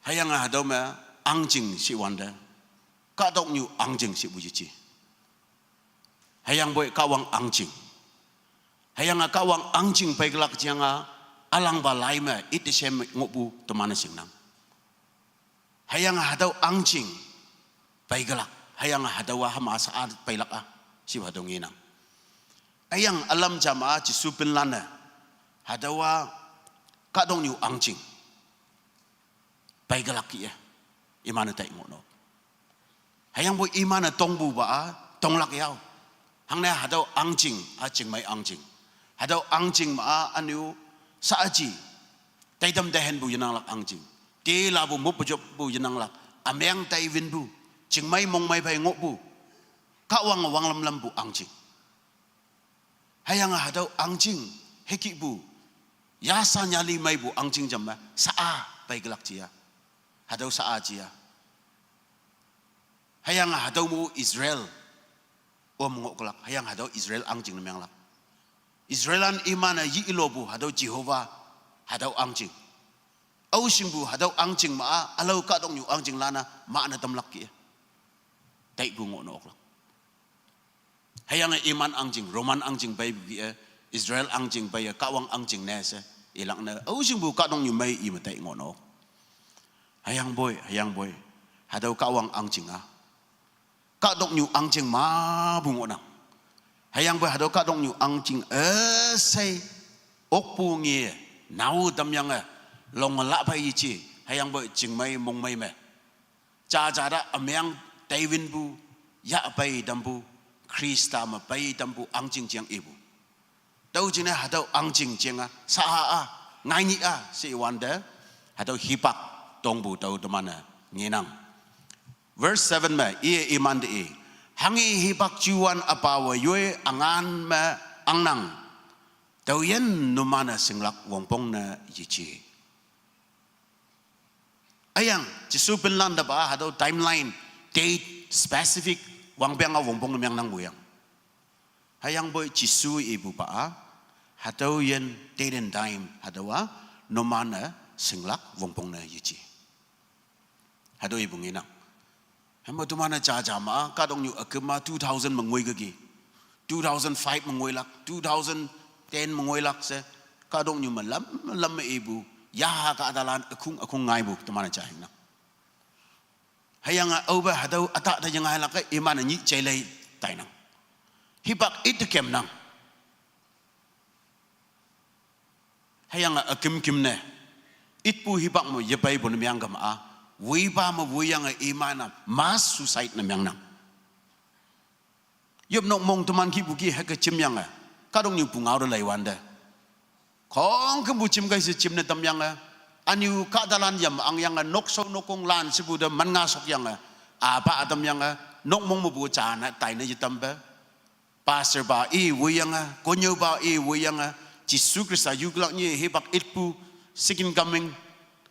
Hüyange hatüo me ahngching she wante, kahtoknyu ahngching shepu yeje. Hüyangpoi Kahwang ahngching. Hüyange Kahwang ahngching peikelak jeng-a, ülangpa lai me ite shem ngohpu teman-e shingnang. Hüyange hatüo ahngching peikelak, hüyange hatüowa hüma sha-a peilak-a, shipu hatüo ngenang. Hüyange ülam jama Jesu pinlan-e hatüowa kahtoknyu ahngching peikelak kih-e, iman-e tai ngohno. Hüyangpoi iman-e tongpupa-a tonglak yao. Hangne hatüo ahngching-a chingmei ahngching, hatüo ahngching ma-a üne-o sha-aji, taitam taihenpu yenanglak ahngching, telapu moppu joppu yenanglak, ümeng taiwinpu, chingmei mongmei phei ngohpu, Kahwange wanglam lampu ahngching. Hüyange hatüo ahngching, hekihpu, yasha nyali meipu ahngching jamme sha-a peikelak jia, hatüo sha-a jia. Hüyange hatüo mu Israel om ngohkelak, hüyange hatüo Israel ahngching ne menglak. Israellan iman-e yilopu hatüo Jehovah, hatüo ahngching. Aoshingpu hatüo ahngching ma-a, ülao kahtoknyu ahngchinglan-a, mah ne tamlak ki. Taipu ngohne oklak. Hüyange iman ahngching, Roman ahngching peipu ki-e, Israel ahngching pei-e, Kahwang ahngching ne she, ilak ne, aoshingpu kahtoknyu mei i me tai ngohne ok. Hüyangpoi, hüyangpoi, hatüo Kahwang ahngching-a. Kahtoknyu ahngching mapu ngohnang. Hüyangpoi hatüo kahtoknyu ahngching üshei okpu nge, nao tamyange, longe lahpei yeji, hüyangpoi chingmei mongmei me. Jaja te ümeng teiwinpu, yahpei tampu, Khrista me pei tampu ahngching jeng ipu. Tüo jingne hatüo ahngching jeng-a, sa-a, ngaini-a, she iwante, hatüo hipak tongpu tao teman-e ngenang. Verse seven me, iye imante i, hangi hipak juwan üpawe yoi üngan me angnang. Tüoyin numan-e shinglak wongpong ne yeji. Hüyange, Jesu pinlan tepa hatüo timeline, date, specific, wangpeng-a wongpong ne mengnangpu yang. Hüyangpoi Jesu ipupa-a, hatüo yin date and time, hatüowa, numan-e shinglak wongpong ne yeji. Hatüo ipu ngenang. Hüma teman-e jaja ma, kahtoknyu üküm ma two thousand me ngoi keki. Two thousand five me ngoilak, two thousand ten me ngoilak she, kahtoknyu me lam, lam me ipu, yaha kahtalan ükhung, ükhung ngaipu, teman-e ja hingnang. Hüyange aope hatüo ütah te yengailak-e iman-e nyih jailei tainang. Hipak ite kemnang. Hüyange üküm küm ne. Itpu hipak me yepeipu ne meangkema-a. Woipa me woiyange iman-a mass suicide ne meangnang. Yop nok mong teman kihpu ki hüke jimyange. Kahtoknyu pungao te leiwante. Khongkümpu jimkei she jim ne tamyange. Ünyu kahtalan yam angyange nokshao nokonglan shepu te man nga shokyange. Apa tamyange. Nok mong mepu ja ne taine yetampe. Pastor pa i woiyange, konnyüopa i woiyange, Jesu Khrista yuklak nyi hipak itpu, second coming,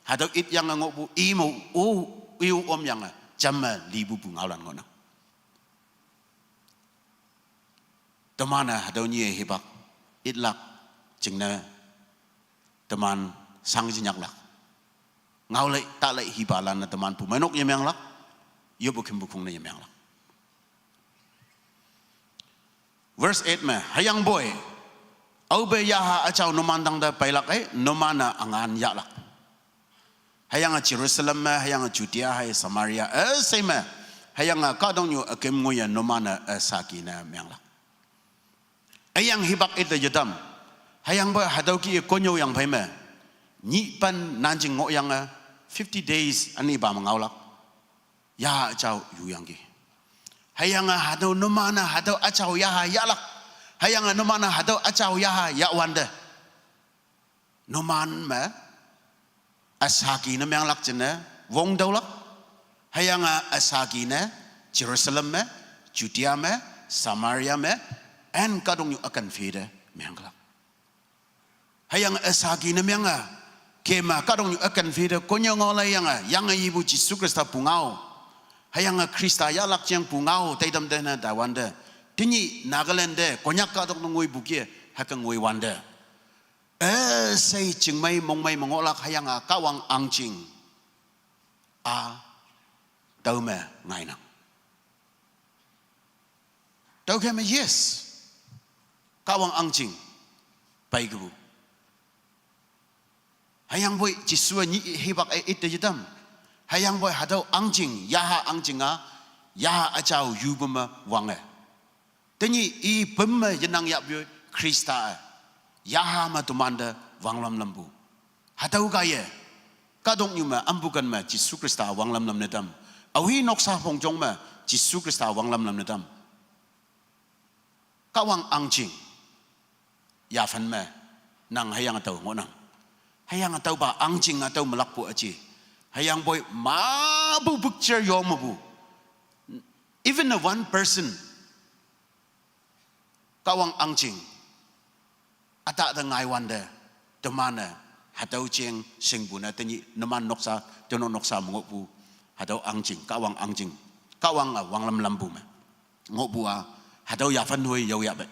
hatüo ityange ngohpu i mo, o, i omyange, jamme lipu pungaolan ngohnang. Teman-e hatüo nyi hipak itlak jingne teman shang jinyaklak. Ngaolei, talei hipalan-e teman pumeinok yemenglak, yoppu khümpu khung ne yemenglak. Verse eight me, hüyangpoi, aope yaha üjao numan tangte peilak-e, numan-e üngan yahlak. Hüyange Jerusalem me, hüyange Judea hei Samaria, üshei me, hüyange kahtoknyu üküm ngoiye numan-e üsaki ne menglak. Hüyange hipak ite yetam. Hüyangpoi hatüo ki konnyüo yangphei me. Nyihpan nanjing ngohyange fifty days ünipa me ngaolak. Yaha üjao yuyangki. Hüyange hatüo numan-e hatüo üjao yaha yahlak. Hüyange numan-e hatüo üjao yaha yahwante. Numan me, üsaki ne menglak jingne, wongtüolak. Hüyange üsaki ne, Jerusalem me, Judea me, Samaria me, ün kahtoknyu ükan phete menglak. Hüyange üsaki ne menge, kema kahtoknyu ükan phete konnyüo ngao laiyange, yange ipu Jesu Khrista pungao. Hüyange Khrista yahlak jeng pungao, teitam tene taiwante. Tenyih Nagaland te, Konyak kahtok ne ngoipu ke, hüke ngoiwante. Üshei chingmei mongmei me ngohlak hüyange Kahwang ahngching. A, tüome ngainang. Tüokhei me yes. Kahwang ahngching. Peikepu. Hüyangpoi Jesu-a nyi hipak-e ite yetam. Hüyangpoi hatüo ahngching, yaha ahngching-a, yaha üjao yupu me wange. Tenyih i püm me yenang yahpu Khrista-e, yaha me temante wanglam lampu. Hatüo kaiye, kahtoknyu me ampu ken me Jesu Khrista wanglam lam netam. Aohi noksa phongjong me Jesu Khrista wanglam lam netam. Kahwang ahngching. Yaphan me, nang hüyange tao ngohnang. Hüyange taopa ahngching-a tao melakpu üji. Hüyangpoi mapu picture yo mepu. Even a one person. Kahwang ahngching. Ütah te ngaiwante. Teman-e. Hatüo jeng shingpu ne tenyih numan noksa, tenok noksa me ngohpu. Hatüo ahngching. Kahwang ahngching. Kahwang-a wanglam lampu me. Ngohpu-a. Hatüo yaphan hoi yaoyahpe.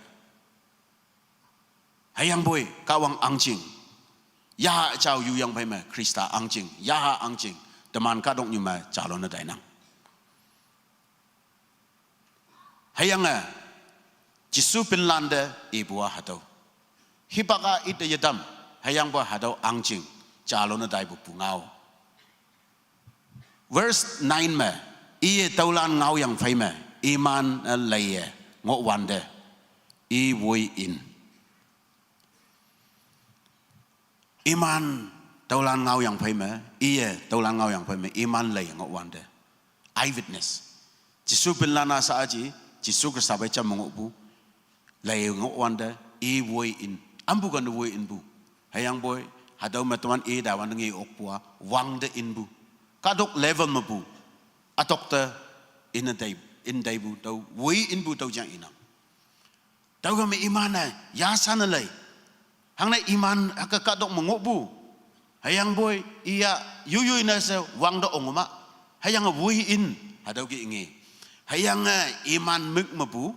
Hüyangpoi, Kahwang ahngching. Yaha jao yu yang phei me Khrista ahngching, yaha ahngching, teman kahtoknyu me jalone tainang. Hüyange, Jesu pinlante ipu-a hatüo. Hipak-a ite yetam, hüyangpoi hatüo ahngching, jalone taipu pungao. Verse nine me, iye tüolan ngaoyang phei me, iman-e leiye ngohwante, i woi in. Iman tüolan ngaoyang phei me, iye tüolan ngaoyang phei me, iman leiye ngohwante. Eyewitness. Jesu pinlan-a sha aji, Jesu Khrista phei jam me ngohpu. Leiye ngohwante, i woi in. Ampu kane woi inpu. Hüyangpoi, hatüo me teman i taiwante nge okpu-a, wangte inpu. Kahtok level mepu. Ütok te, in tei, in teipu, tao woi inpu tüo jang inang. Tüoke me iman-e, yashan-e lei. Hangne iman hüke kahtok me ngohpu. Hüyangpoi, iya, yuyu ine she wangte ong ma. Hüyange woi in, hatüoke inge. Hüyange iman mük mepu,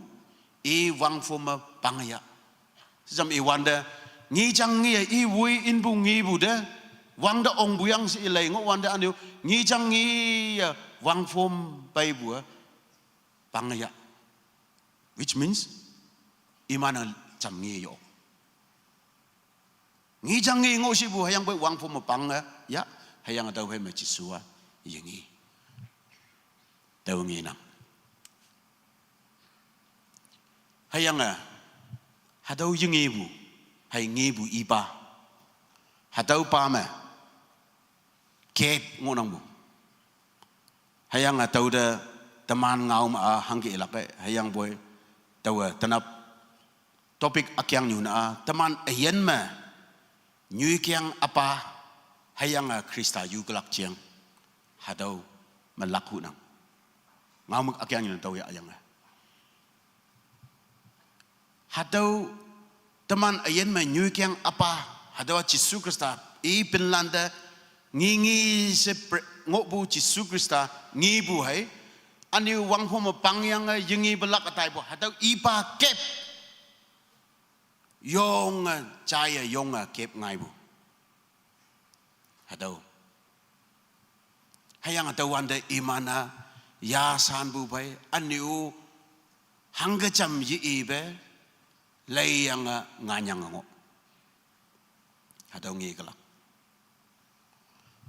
i wangphom me pange ya. Shijam iwante, ngi jang ngi-e i woi inpu ngipu te, wangte ongpu yang she ilei ngohwante ünyu, ngi jang ngi-e wangphom peipu-e, pange ya. Which means, iman-e jam nge yok. Ngi jang nge ngoh shipu hüyangpoi wangphom me pange ya, hüyange tüo phei me Jesu-a, yengi. Tüo ngenang. Hüyange, hatüo yengepu, hei ngepu ipa. Hatüopa me, kep ngohnangpu. Hüyange tüote teman ngao me-a hangke ilak-e, hüyangpoi, taowe tenap topic ükyang nyune-a, teman üyin me, nyoikeng üpa, hüyange Khrista yuklak jeng, hatüo me lak hunang. Ngao me ükyang nyune tao yahyange. Hatüo teman üyin me nyoikeng üpa, hatüowa Jesu Khrista, i pinlante, ngi ngi she pre-, ngohpu Jesu Khrista, ngipu hei, ünyu wangphom me pangyange, yengi pelak ütaipu, hatüo ipa kep. Yonge, jaiye yonge kep ngaipu. Hatüo. Hüyange tüowante iman-a, yashanpu phei, ünyu, hangke jam ye ipe, leiyange nganyange ngoh. Hatüo ngekelak.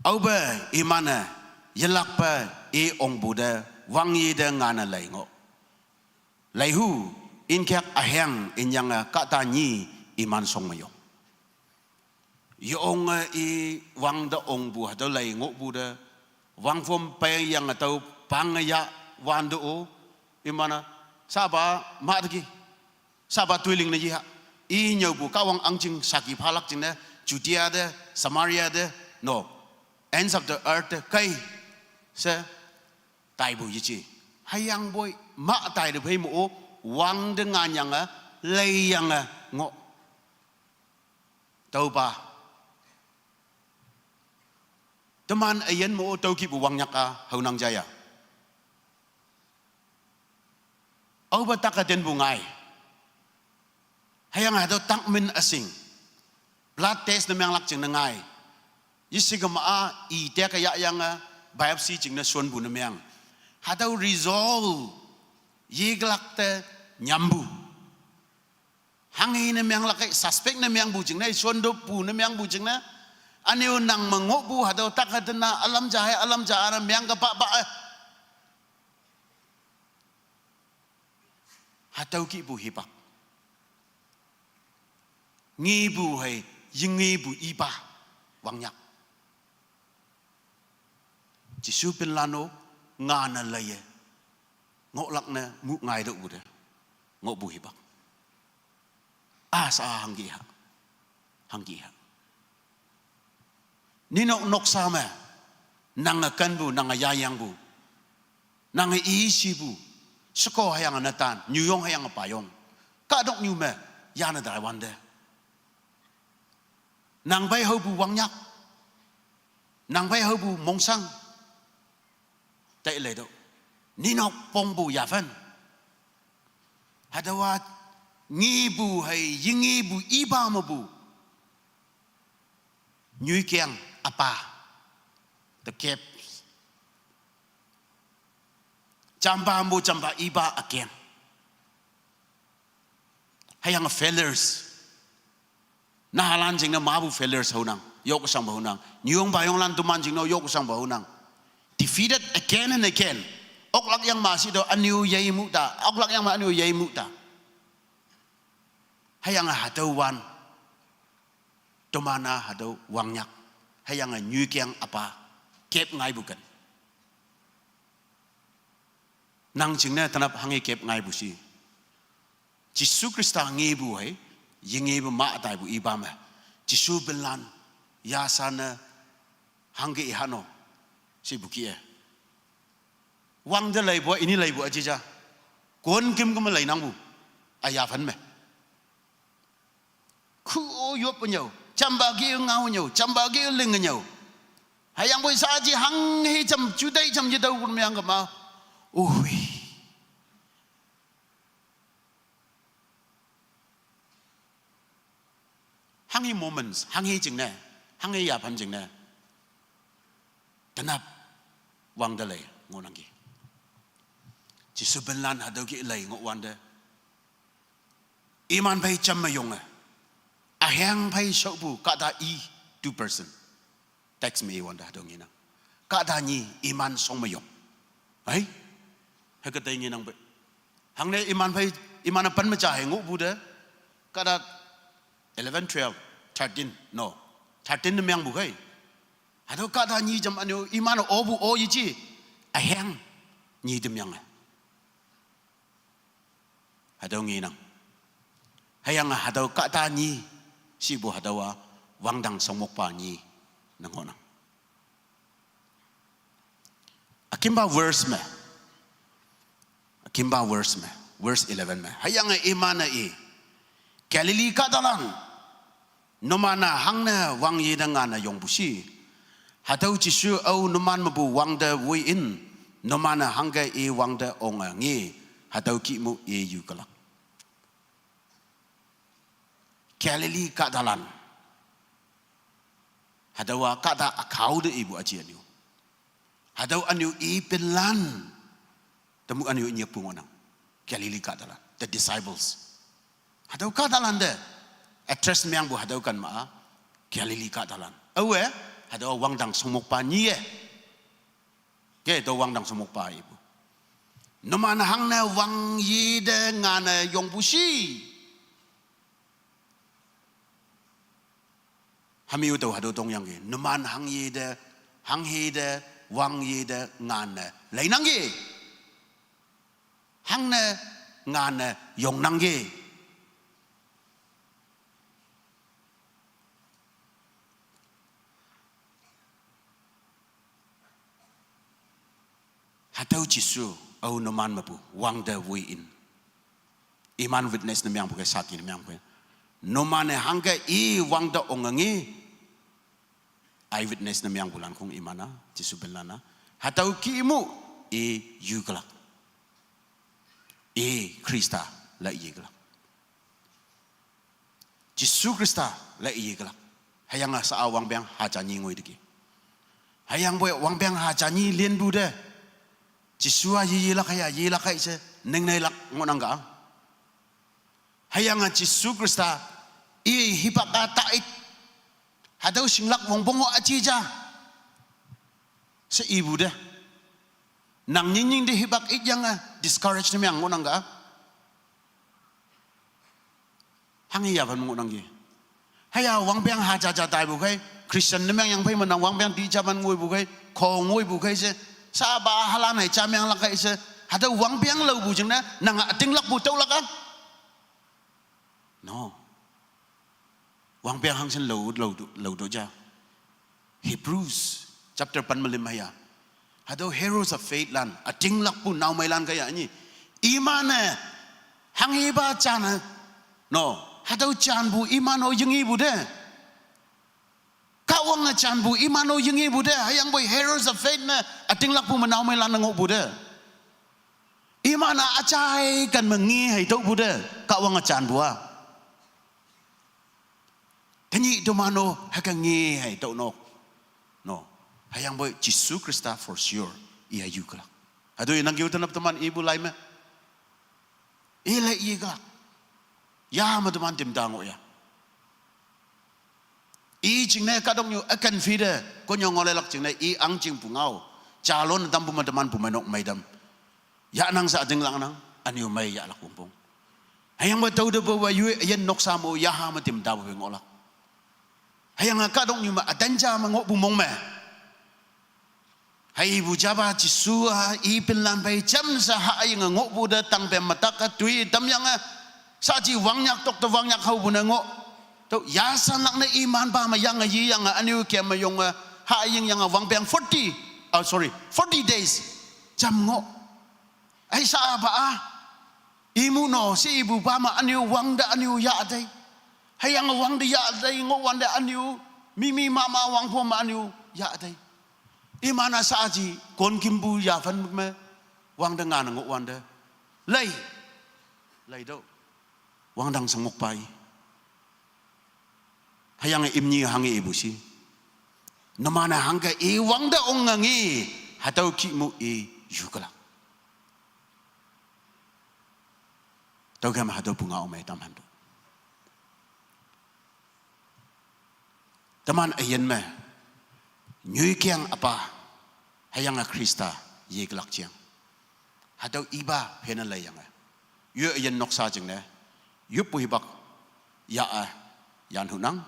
Aope iman-e, yelakpe i ongpu te, wangyi te ngane lei ngoh. Leihu, inkak üheng inyange kahta nyi iman shong me yong. Yeonge i wangte ongpu hatüo lei ngohpu te, wangphom peiyange tüo pange ya wante-o, iman-a, shapa, mahteki. Shapa toiling ne yeha. I nyüopu Kahwang ahngching saki phalak jingne, Judea te, Samaria te, no, ends of the earth te, kei, she, taipu yeje. Hüyangpoi, mah taite phei mo-o, wangte nganyange, leiyange, ngoh. Tüopa. Teman üyin mo-o tüo kihpu wangnyak-a, haonang jaya. Aope take tenpu ngai. Hüyange hatüo takmin üshing. Blood test ne menglak jingne ngai. Yeshikema-a i teke yahyange biopsy jingne shonpu ne meng. Hatüo result yekelak te nyampu. Hanghe ne menglak-e, suspect ne mengpu jingne, shontopu ne mengpu jingne. Ünyu nang me ngohpu hatüo take tena ülam ja hei ülam ja ne mengke pahpa-e. Hatüo kihpu hipak. Ngepu hei, yengepu ipa, wangnyak. Jesu pinlan-o, ngane leiye. Ngohlak ne, mu ngaitüohpu te. Ngohpu hipak. Asa hangki ha. Hangki ha. Ninok noksa me, nange kenpu, nange yayangpu, nange ishipu, sheko hüyange netan, nyuyong hüyange payong. Kahtoknyu me, yane taiwante. Nang phei haopu wangnyak, nang phei haopu mongshang, tai leitüoh. Ninok pongpu yaphen. Hatüowa ngepu hei, yengepu ipa mepu. Nyuikeng apa, the gap. Chamba mu chamba iba akeng. Hüyange failures. Nahalan jingne mapu failures haonang, yoksangpa haonang. Nyong pa yonglan teman jingne yoksangpa haonang. Defeated again and again. Oklak yang ma shito ünyu yei muta. Oklak yang ma ünyu yei muta. Hüyange hatüo wan. Teman-a hatüo wangnyak. Hüyange nyuikeng apa. Gap ngaipu ken. Nang jingne tenap hanghe gap ngaipu shi. Jesu Khrista ngepu hei, yengepu ma taipu ipa me. Jesu pinlan, yashan-e, hangke ihano, shipu kih-e. Wangte leipu, ini leipu ajija. Kon küm küm leinangpu. Aya phan me. Khu-o yop nyüo, chamba ke ngao nyüo, chamba ke ling nyüo. Hüyangpoi shaaji hanghe jam jutai jam yetao kun meang kema. Ui. Hanghe moments, hanghe jingne, hanghe yaphan jingne. Tenap wangte lei ngohnangki. Jesu pinlan hatüo kih lei ngohwante. Iman phei jam me yonge. Üheng phei shaopu kahta i two person. Text me iwante hatüo ngenang. Kahta nyi iman shong me yong. Ai? Hüke tei ngenang pe. Hangne iman phei, iman-e pen me ja hei ngohpu te. Kahta eleven, twelve, thirteen, no. Thirteen ne meangpu khei. Hatüo kahta nyi jam ünyu iman-e opu o yeji. Üheng nyi te meange. Hatüo ngenang. Hüyange hatüo kahta nyi, shipu hatüowa, wangdang shongmokpa nyi, ne ngohnang. Ükimpa verse me. Ükimpa verse me. Verse eleven me. Hüyange iman-e i. Galilee kahtalan. Numan-a hangne wangye te ngane yongpu shi. Hatüo Jesu ao numan mepu wangte woi in. Numan-e hangke i wangte onge nge. Hatüo kihmu i yukelak. Galilee kahtalan. Hatüowa kahta ükhao te ipu aji ünyu. Hatüo ünyu i pinlan. Temu ünyu nyikpu ngohnang. Galilee kahtalan. The disciples. Hatüo kahtalan te. Address meangpu hatüo kan ma-a. Galilee kahtalan. Aowe, hatüo wangdang shongmokpa nyi-e. Ke tüo wangdang shongmokpa ipu. Numan hangne wangye te ngane yongpu shi. Hami-o tao hatüo tongyangki. Numan hangye te, hanghe te, wangye te ngane leinangki. Hangne ngane yongnangki. Hatüo Jesu, ao numan mepu, wangte woi in. Iman witness ne meangpu ke saki ne meangpu ke. Numan-e hangke i wangte onge nge. Eyewitness ne meangpu lan khong iman-a, Jesu pinlan-a. Hatüo kihmu, i yukelak. I Khrista la yekelak. Jesu Khrista la yekelak. Hüyange sha-a wangpeng haja nyi ngoi teki. Hüyangpoi wangpeng haja nyi linpu te. Jesu-a yeyelak hüya yelak hei she, ningneilak ngohnang ka. Hüyange Jesu Khrista, i hipak-a ta-it. Hatüo shinglak wongpong-o aji ja. She ipu te. Nang nyingnying te hipak it yange, discourage ne meang ngohnang ka. Hanghe yaphan ngohnangki. Hüya wangpeng haja ja taipu khei, Christian ne meang yangphei me nang wangpeng ti jaman ngoipu khei, kho ngoipu khei she, sha-a pa halan hei ja meanglak khei she, hatüo wangpeng laopu jingne, nang ütinglakpu tüolak-a. No. Wangpeng hangshin lao, lao, lao to ja. Hebrews chapter pen me lim hüya. Hatüo heroes of faith lan, ütinglakpu naomeilan kaiye nyi. Iman-e, hanghepa jan-e. No, hatüo janpu iman-o yengepu te. Kahwange janpu iman-o yengepu te, hüyangpoi heroes of faith ne, ütinglakpu me naomeilan ne ngohpu te. Iman-a üjai kan me nge hei tüopu te, Kahwange janpu-a. Tenyih teman-o hüke nge hei tüo nok. No. Hüyangpoi Jesu Khrista for sure. Iya yu külak. Hatüo inang kiu tenap teman ipu lai me. I lai i külak. Ya me teman tim ta ngoh ya. I jingne kahtoknyu akan fide, konyo ngolelak jingne i ahngching pungao. Jalon tampu me teman pu me nok mei tam. Yahnang sa ütinglak nang, ünyu mei yahlak wongpong. Hüyangpoi tüote pu wa yoi üyin noksa mo yaha me tim ta pu ngohlak. Hüyange kahtoknyu me ütan ja me ngohpu mong me. Hei pu japa Jesu-a i pinlan pei jamshe hahyinge ngohpu te tangpem me tak-e toi tamyange. Shaaji wangnyak tok te wangnyak haopu ne ngoh. Tüo yasanlak ne iman pa me yange yiyange ünyu kem me yonge hahying yange wangpeng forty, oh sorry, forty days. Jam ngoh. Ai sha pa-a. Imu no, she ipu pa me ünyu wangte ünyu yahtei. Hüyange wangte yahtei, ngohwante ünyu, mimi mama wangpho me ünyu yahtei. Iman-a shaaji, konkimpu yaphan me, wangte ngane ngohwante. Lei, leitüoh. Wangdang shangmok pai. Hüyange imni hanghe ipu shi. Numan-e hangke i wangte ongnangi, hatüo kih mu i yu külak. Tüokem hatüo pungao mei tamhanto. Teman üyin me, nyoikeng üpa, hüyange Khrista, ye külak jeng. Hatüo ipa phenne leiyange. Yoi üyin noksa jingne, yoppu hipak, ya-e, yan hunang.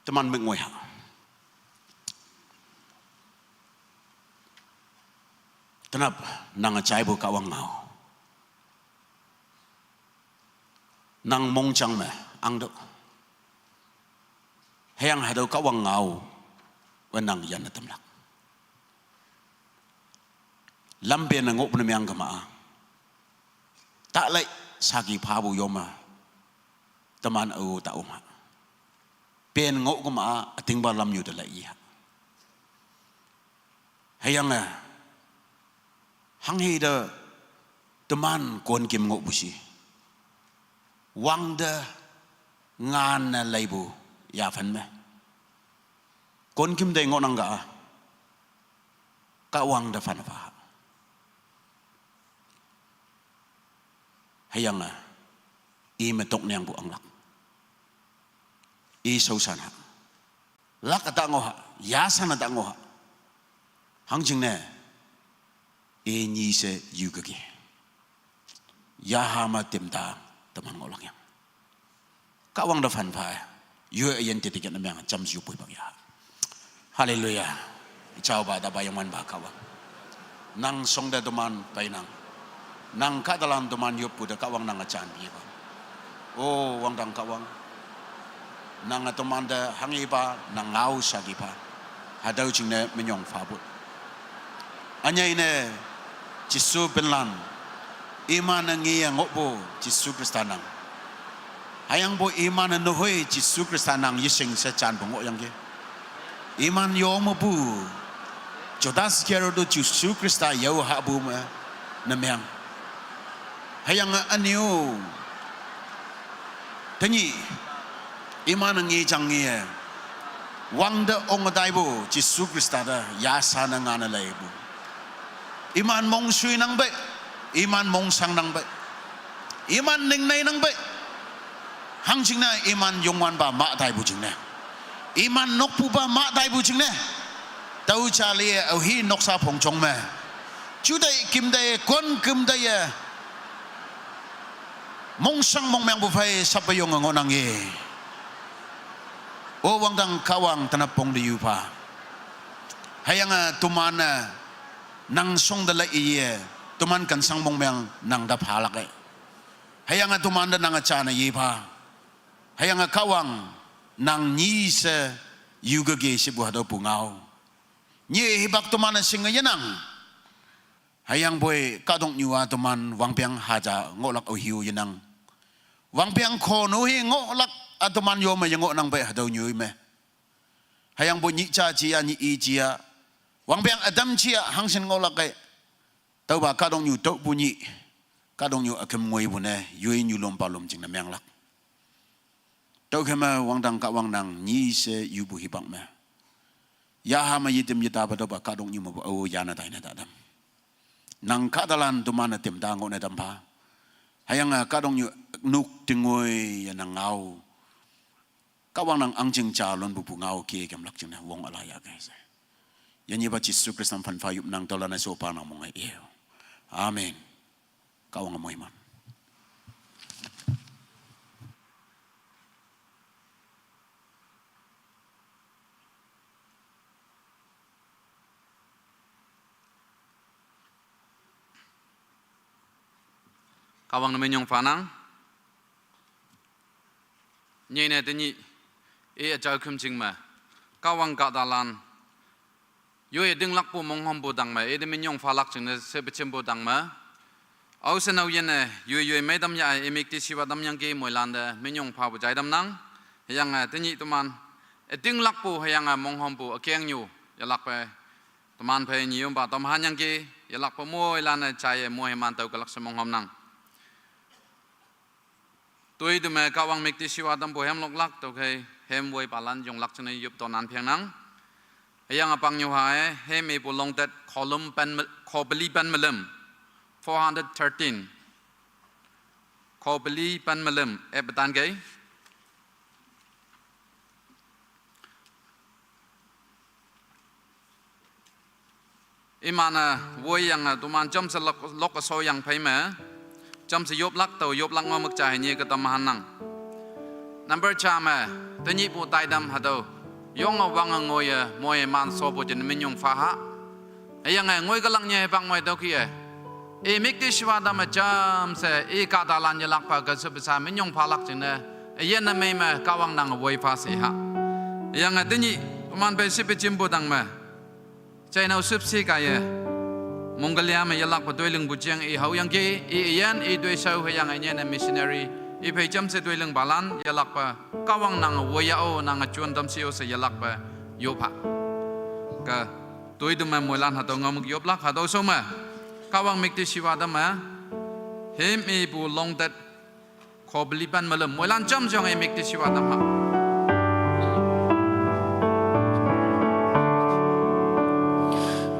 Teman mük ngoi ha. Tenap, nange jaipu Kahwang ngao. Nang mongjang me, ahngtüoh. Hüyange hatüo Kahwang ngao, we nang yanne tamlak. Lampe ne ngohpu ne meang kema-a. Talai saki phapu yome. Teman ao ta ong ha. Pen ngoh kema-a, ütingpa lamnyu te lai i ha. Hüyange, hanghe te teman konkim ngohpu shi. Wangte ngane leipu yaphan me. Konkim te ngohnang ka-a. Kahwang te phanpha. Hüyange, i me toknangpu anglak. I shaoshan ha. Lak üta ngoh ha, yasan üta ngoh ha. Hangjingne, i nyi she yu keke. Yaha me tim ta teman ngohlak yang. Kahwang te phanpha-e. Yoi üyin te tiket ne meang jam yu pui bak ya. Haleluya. Ijaopa tapa yongmanpa Kahwang. Nang shongte teman peinang. Nang kahtalan teman yoppu te Kahwang nange jan pipa. O, wangdang Kahwang. Nange temante hanghepa, nang ngao shakipa. Hatüo jingne minyong phapu. Ünyei ne, Jesu pinlan. Iman-e ngeye ngohpu, Jesu Khrista nang. Hüyangpoi iman-e nehoi Jesu Khrista nang yeshing she janpu ngohyangki. Iman yo mepu, Judas Iskariot-o Jesu Khrista yao hahpu me, ne meang. Hüyange ünyu. Tenyih, iman-e ngejang ngeye. Wangte onge taipu, Jesu Khrista te, yashan-e ngane leipu. Iman mongshuinang pei, iman mongshangnang pei, iman ningneinang pei. Hangjingne iman Youngwanpa mah taipu jingne. Iman nokpupa mah taipu jingne. Tüo jali aohi noksa phongjong me. Jutai kimtei, konküm teiye. Mongshang mongmengpu phei sappe yonge ngohnang ye. O wangdang Kahwang tenap pong te yupa. Hüyange teman-e nang shongte lai iye, teman kansang mongmeng nang te phalak-e. Hüyange temante nange jane yepa. Hüyange Kahwang nang nyi she yu keke shepu hatüo pungao. Nyi hipak teman-e shinge yenang. Hüyangpoi kahtoknyu-a teman wangpeng haja ngohlak aohi-o yenang. Wangpeng khonu hi ngohlak-a teman yome yengohnang pei hatüo nyoi me. Hüyangpoi nyih ja ji-a, nyih i ji-a. Wangpeng ütam ji-a hangshin ngohlak-e. Tüopa kahtoknyu tüopu nyih. Kahtoknyu üküm ngoipu ne, yoi nyu lompa lom jingne menglak. Tüokhei me wangdang Kahwang nang nyi she yupu hipak me, yaha me yetim yetapa tüopa kahtoknyu mepu ao yanne taine tatam. Nang kahtalan teman-e tim ta ngohne tampha. Hüyange kahtoknyu nok tingoi ye nang ngao, Kahwang nang ahngjing ja lonpupu ngao ke kemlak jingne wong üla yahkei she. Yanyipa Jesu Khrista phanpha yopnang, tüolan-e shopa nang mong-e i-o. Amen. Kahwange moiman. Kahwang ne minyong phanang. Nyine tenyih, i üjao khümjing me, Kahwang kahtalan yoi ütinglakpu monghümpu tangme, ite minyong phalak jingne shepe jimpu tangme, ao she nao yanne yoi yoi meitam ya-e, i müktishiwa tamyangki, moilante minyong phapu jaitamnang. Hüyange tenyih teman ütinglakpu hüyange monghümpu ükengnyu yelakpe, teman phei nyiyompa tamhanyangki, yelakpe moilan-e jaiye moiman tao külak she monghümnang. Toi teme Kahwang müktishiwa tampu hemloklak, tüokhei hem woipalan yonglak jingne yop tonan phengnang. Hüyange pangnyu ha-e, hem ipu longtet kholüm pen me-, khopeli pen melüm, four hundred thirteen. Khopeli pen melüm, epetan kei. Iman-e woiyange toman jamshe lok, lok üshoyang phei me, jamshe yoplak tao yoplak ngohmük ja hünyi ke tamhannang. Number ja me, tenyihpu taitam hatüo, yonge wange ngoiye moiman shopu jingne minyong phaha. Hüyange ngoi külak nye hipak moi tüokih-e, i müktishiwa tamme jamshe i kahtalan yelakpa ke shepe sha minyong phalak jingne, üyin ne mei me Kahwang nange woipha sheha. Hüyange tenyih toman phei shepe jimpu tangme, jainao shüpshe kaiye mongkalia me yelakpe toilingpu jeng i haoyangki, i üyin i toishao hüyange nyine missionary, i phei jamshe toilingpalan yelakpe, Kahwang nange woiya-o, nange jon tamshi-o she yelakpe yopha. Ke toi teme moilan hatüo ngaomük yoplak, hatüo shao me Kahwang müktishiwa tamme, hem ipu longtet khopeli pen melüm, moilan jamshe yonge müktishiwa tam ha.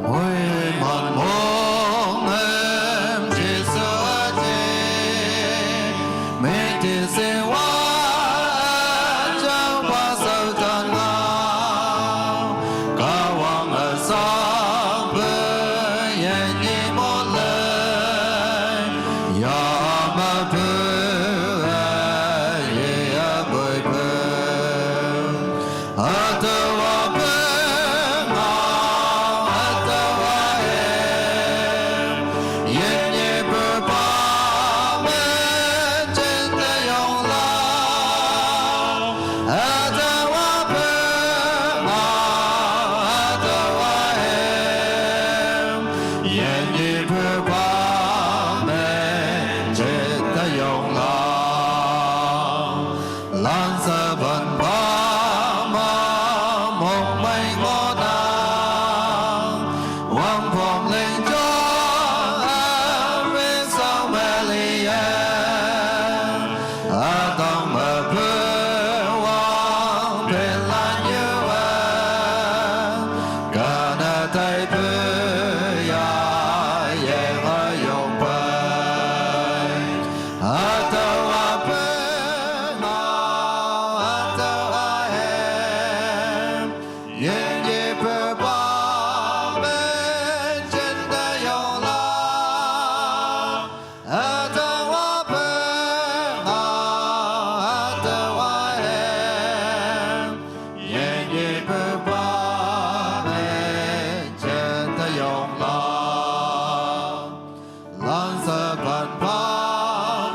Moiman mong em Jesu te, müktishiwa japa shao tan ngao, Kahwang üsangpe yanyi mo lei, yame pü, ye poi pü. Hatüowa pü ngao, hatüowa hem, yinyepu pa me jinte yonglan. Hatüowa pü ngao, hatüowa hem, yinyepu pa me jinte yonglan. Lanshe pen pa me mongmei ngohnang, wangpong ling jong, awin sang me liye, ütang me pü wang pin lan yue, kane tai pü ya yeng üyong pei. Hatüowa pü ngao, hatüowa hem, yinyepu pa me jinte yonglan. Hatüowa pü ngao, hatüowa hem, yinyepu pa me jinte yonglan. Lanshe pen pa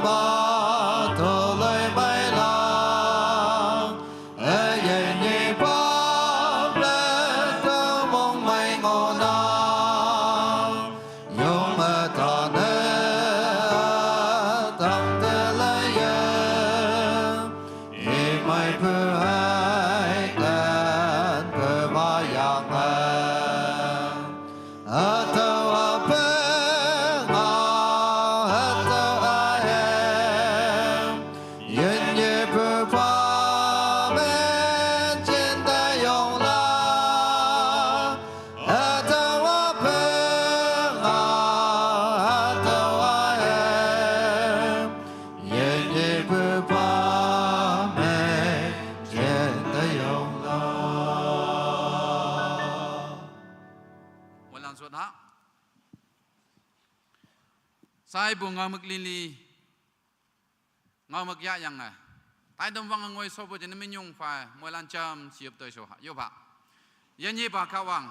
me toloimei lang, üyin nyi pa me tao mongmei ngohnang. Yong me tane tang te laiye, imei pü hai kan pü ma yang e. Hatüo Sai bu ngaomük lili, ngaomük yahyange, taitam wange ngoi shopu jingne minyong pha moilan jam shiyop toi sho ha, yop ha. Yinyepa Kahwang,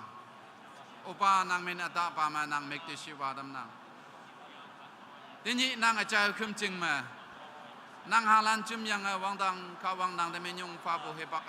üpa nang min ütahpa me nang müktishiwa tamnang. Tenyih nang üjao khümjing me, nang halan jemyange wangdang Kahwang nang te minyong phapu hipak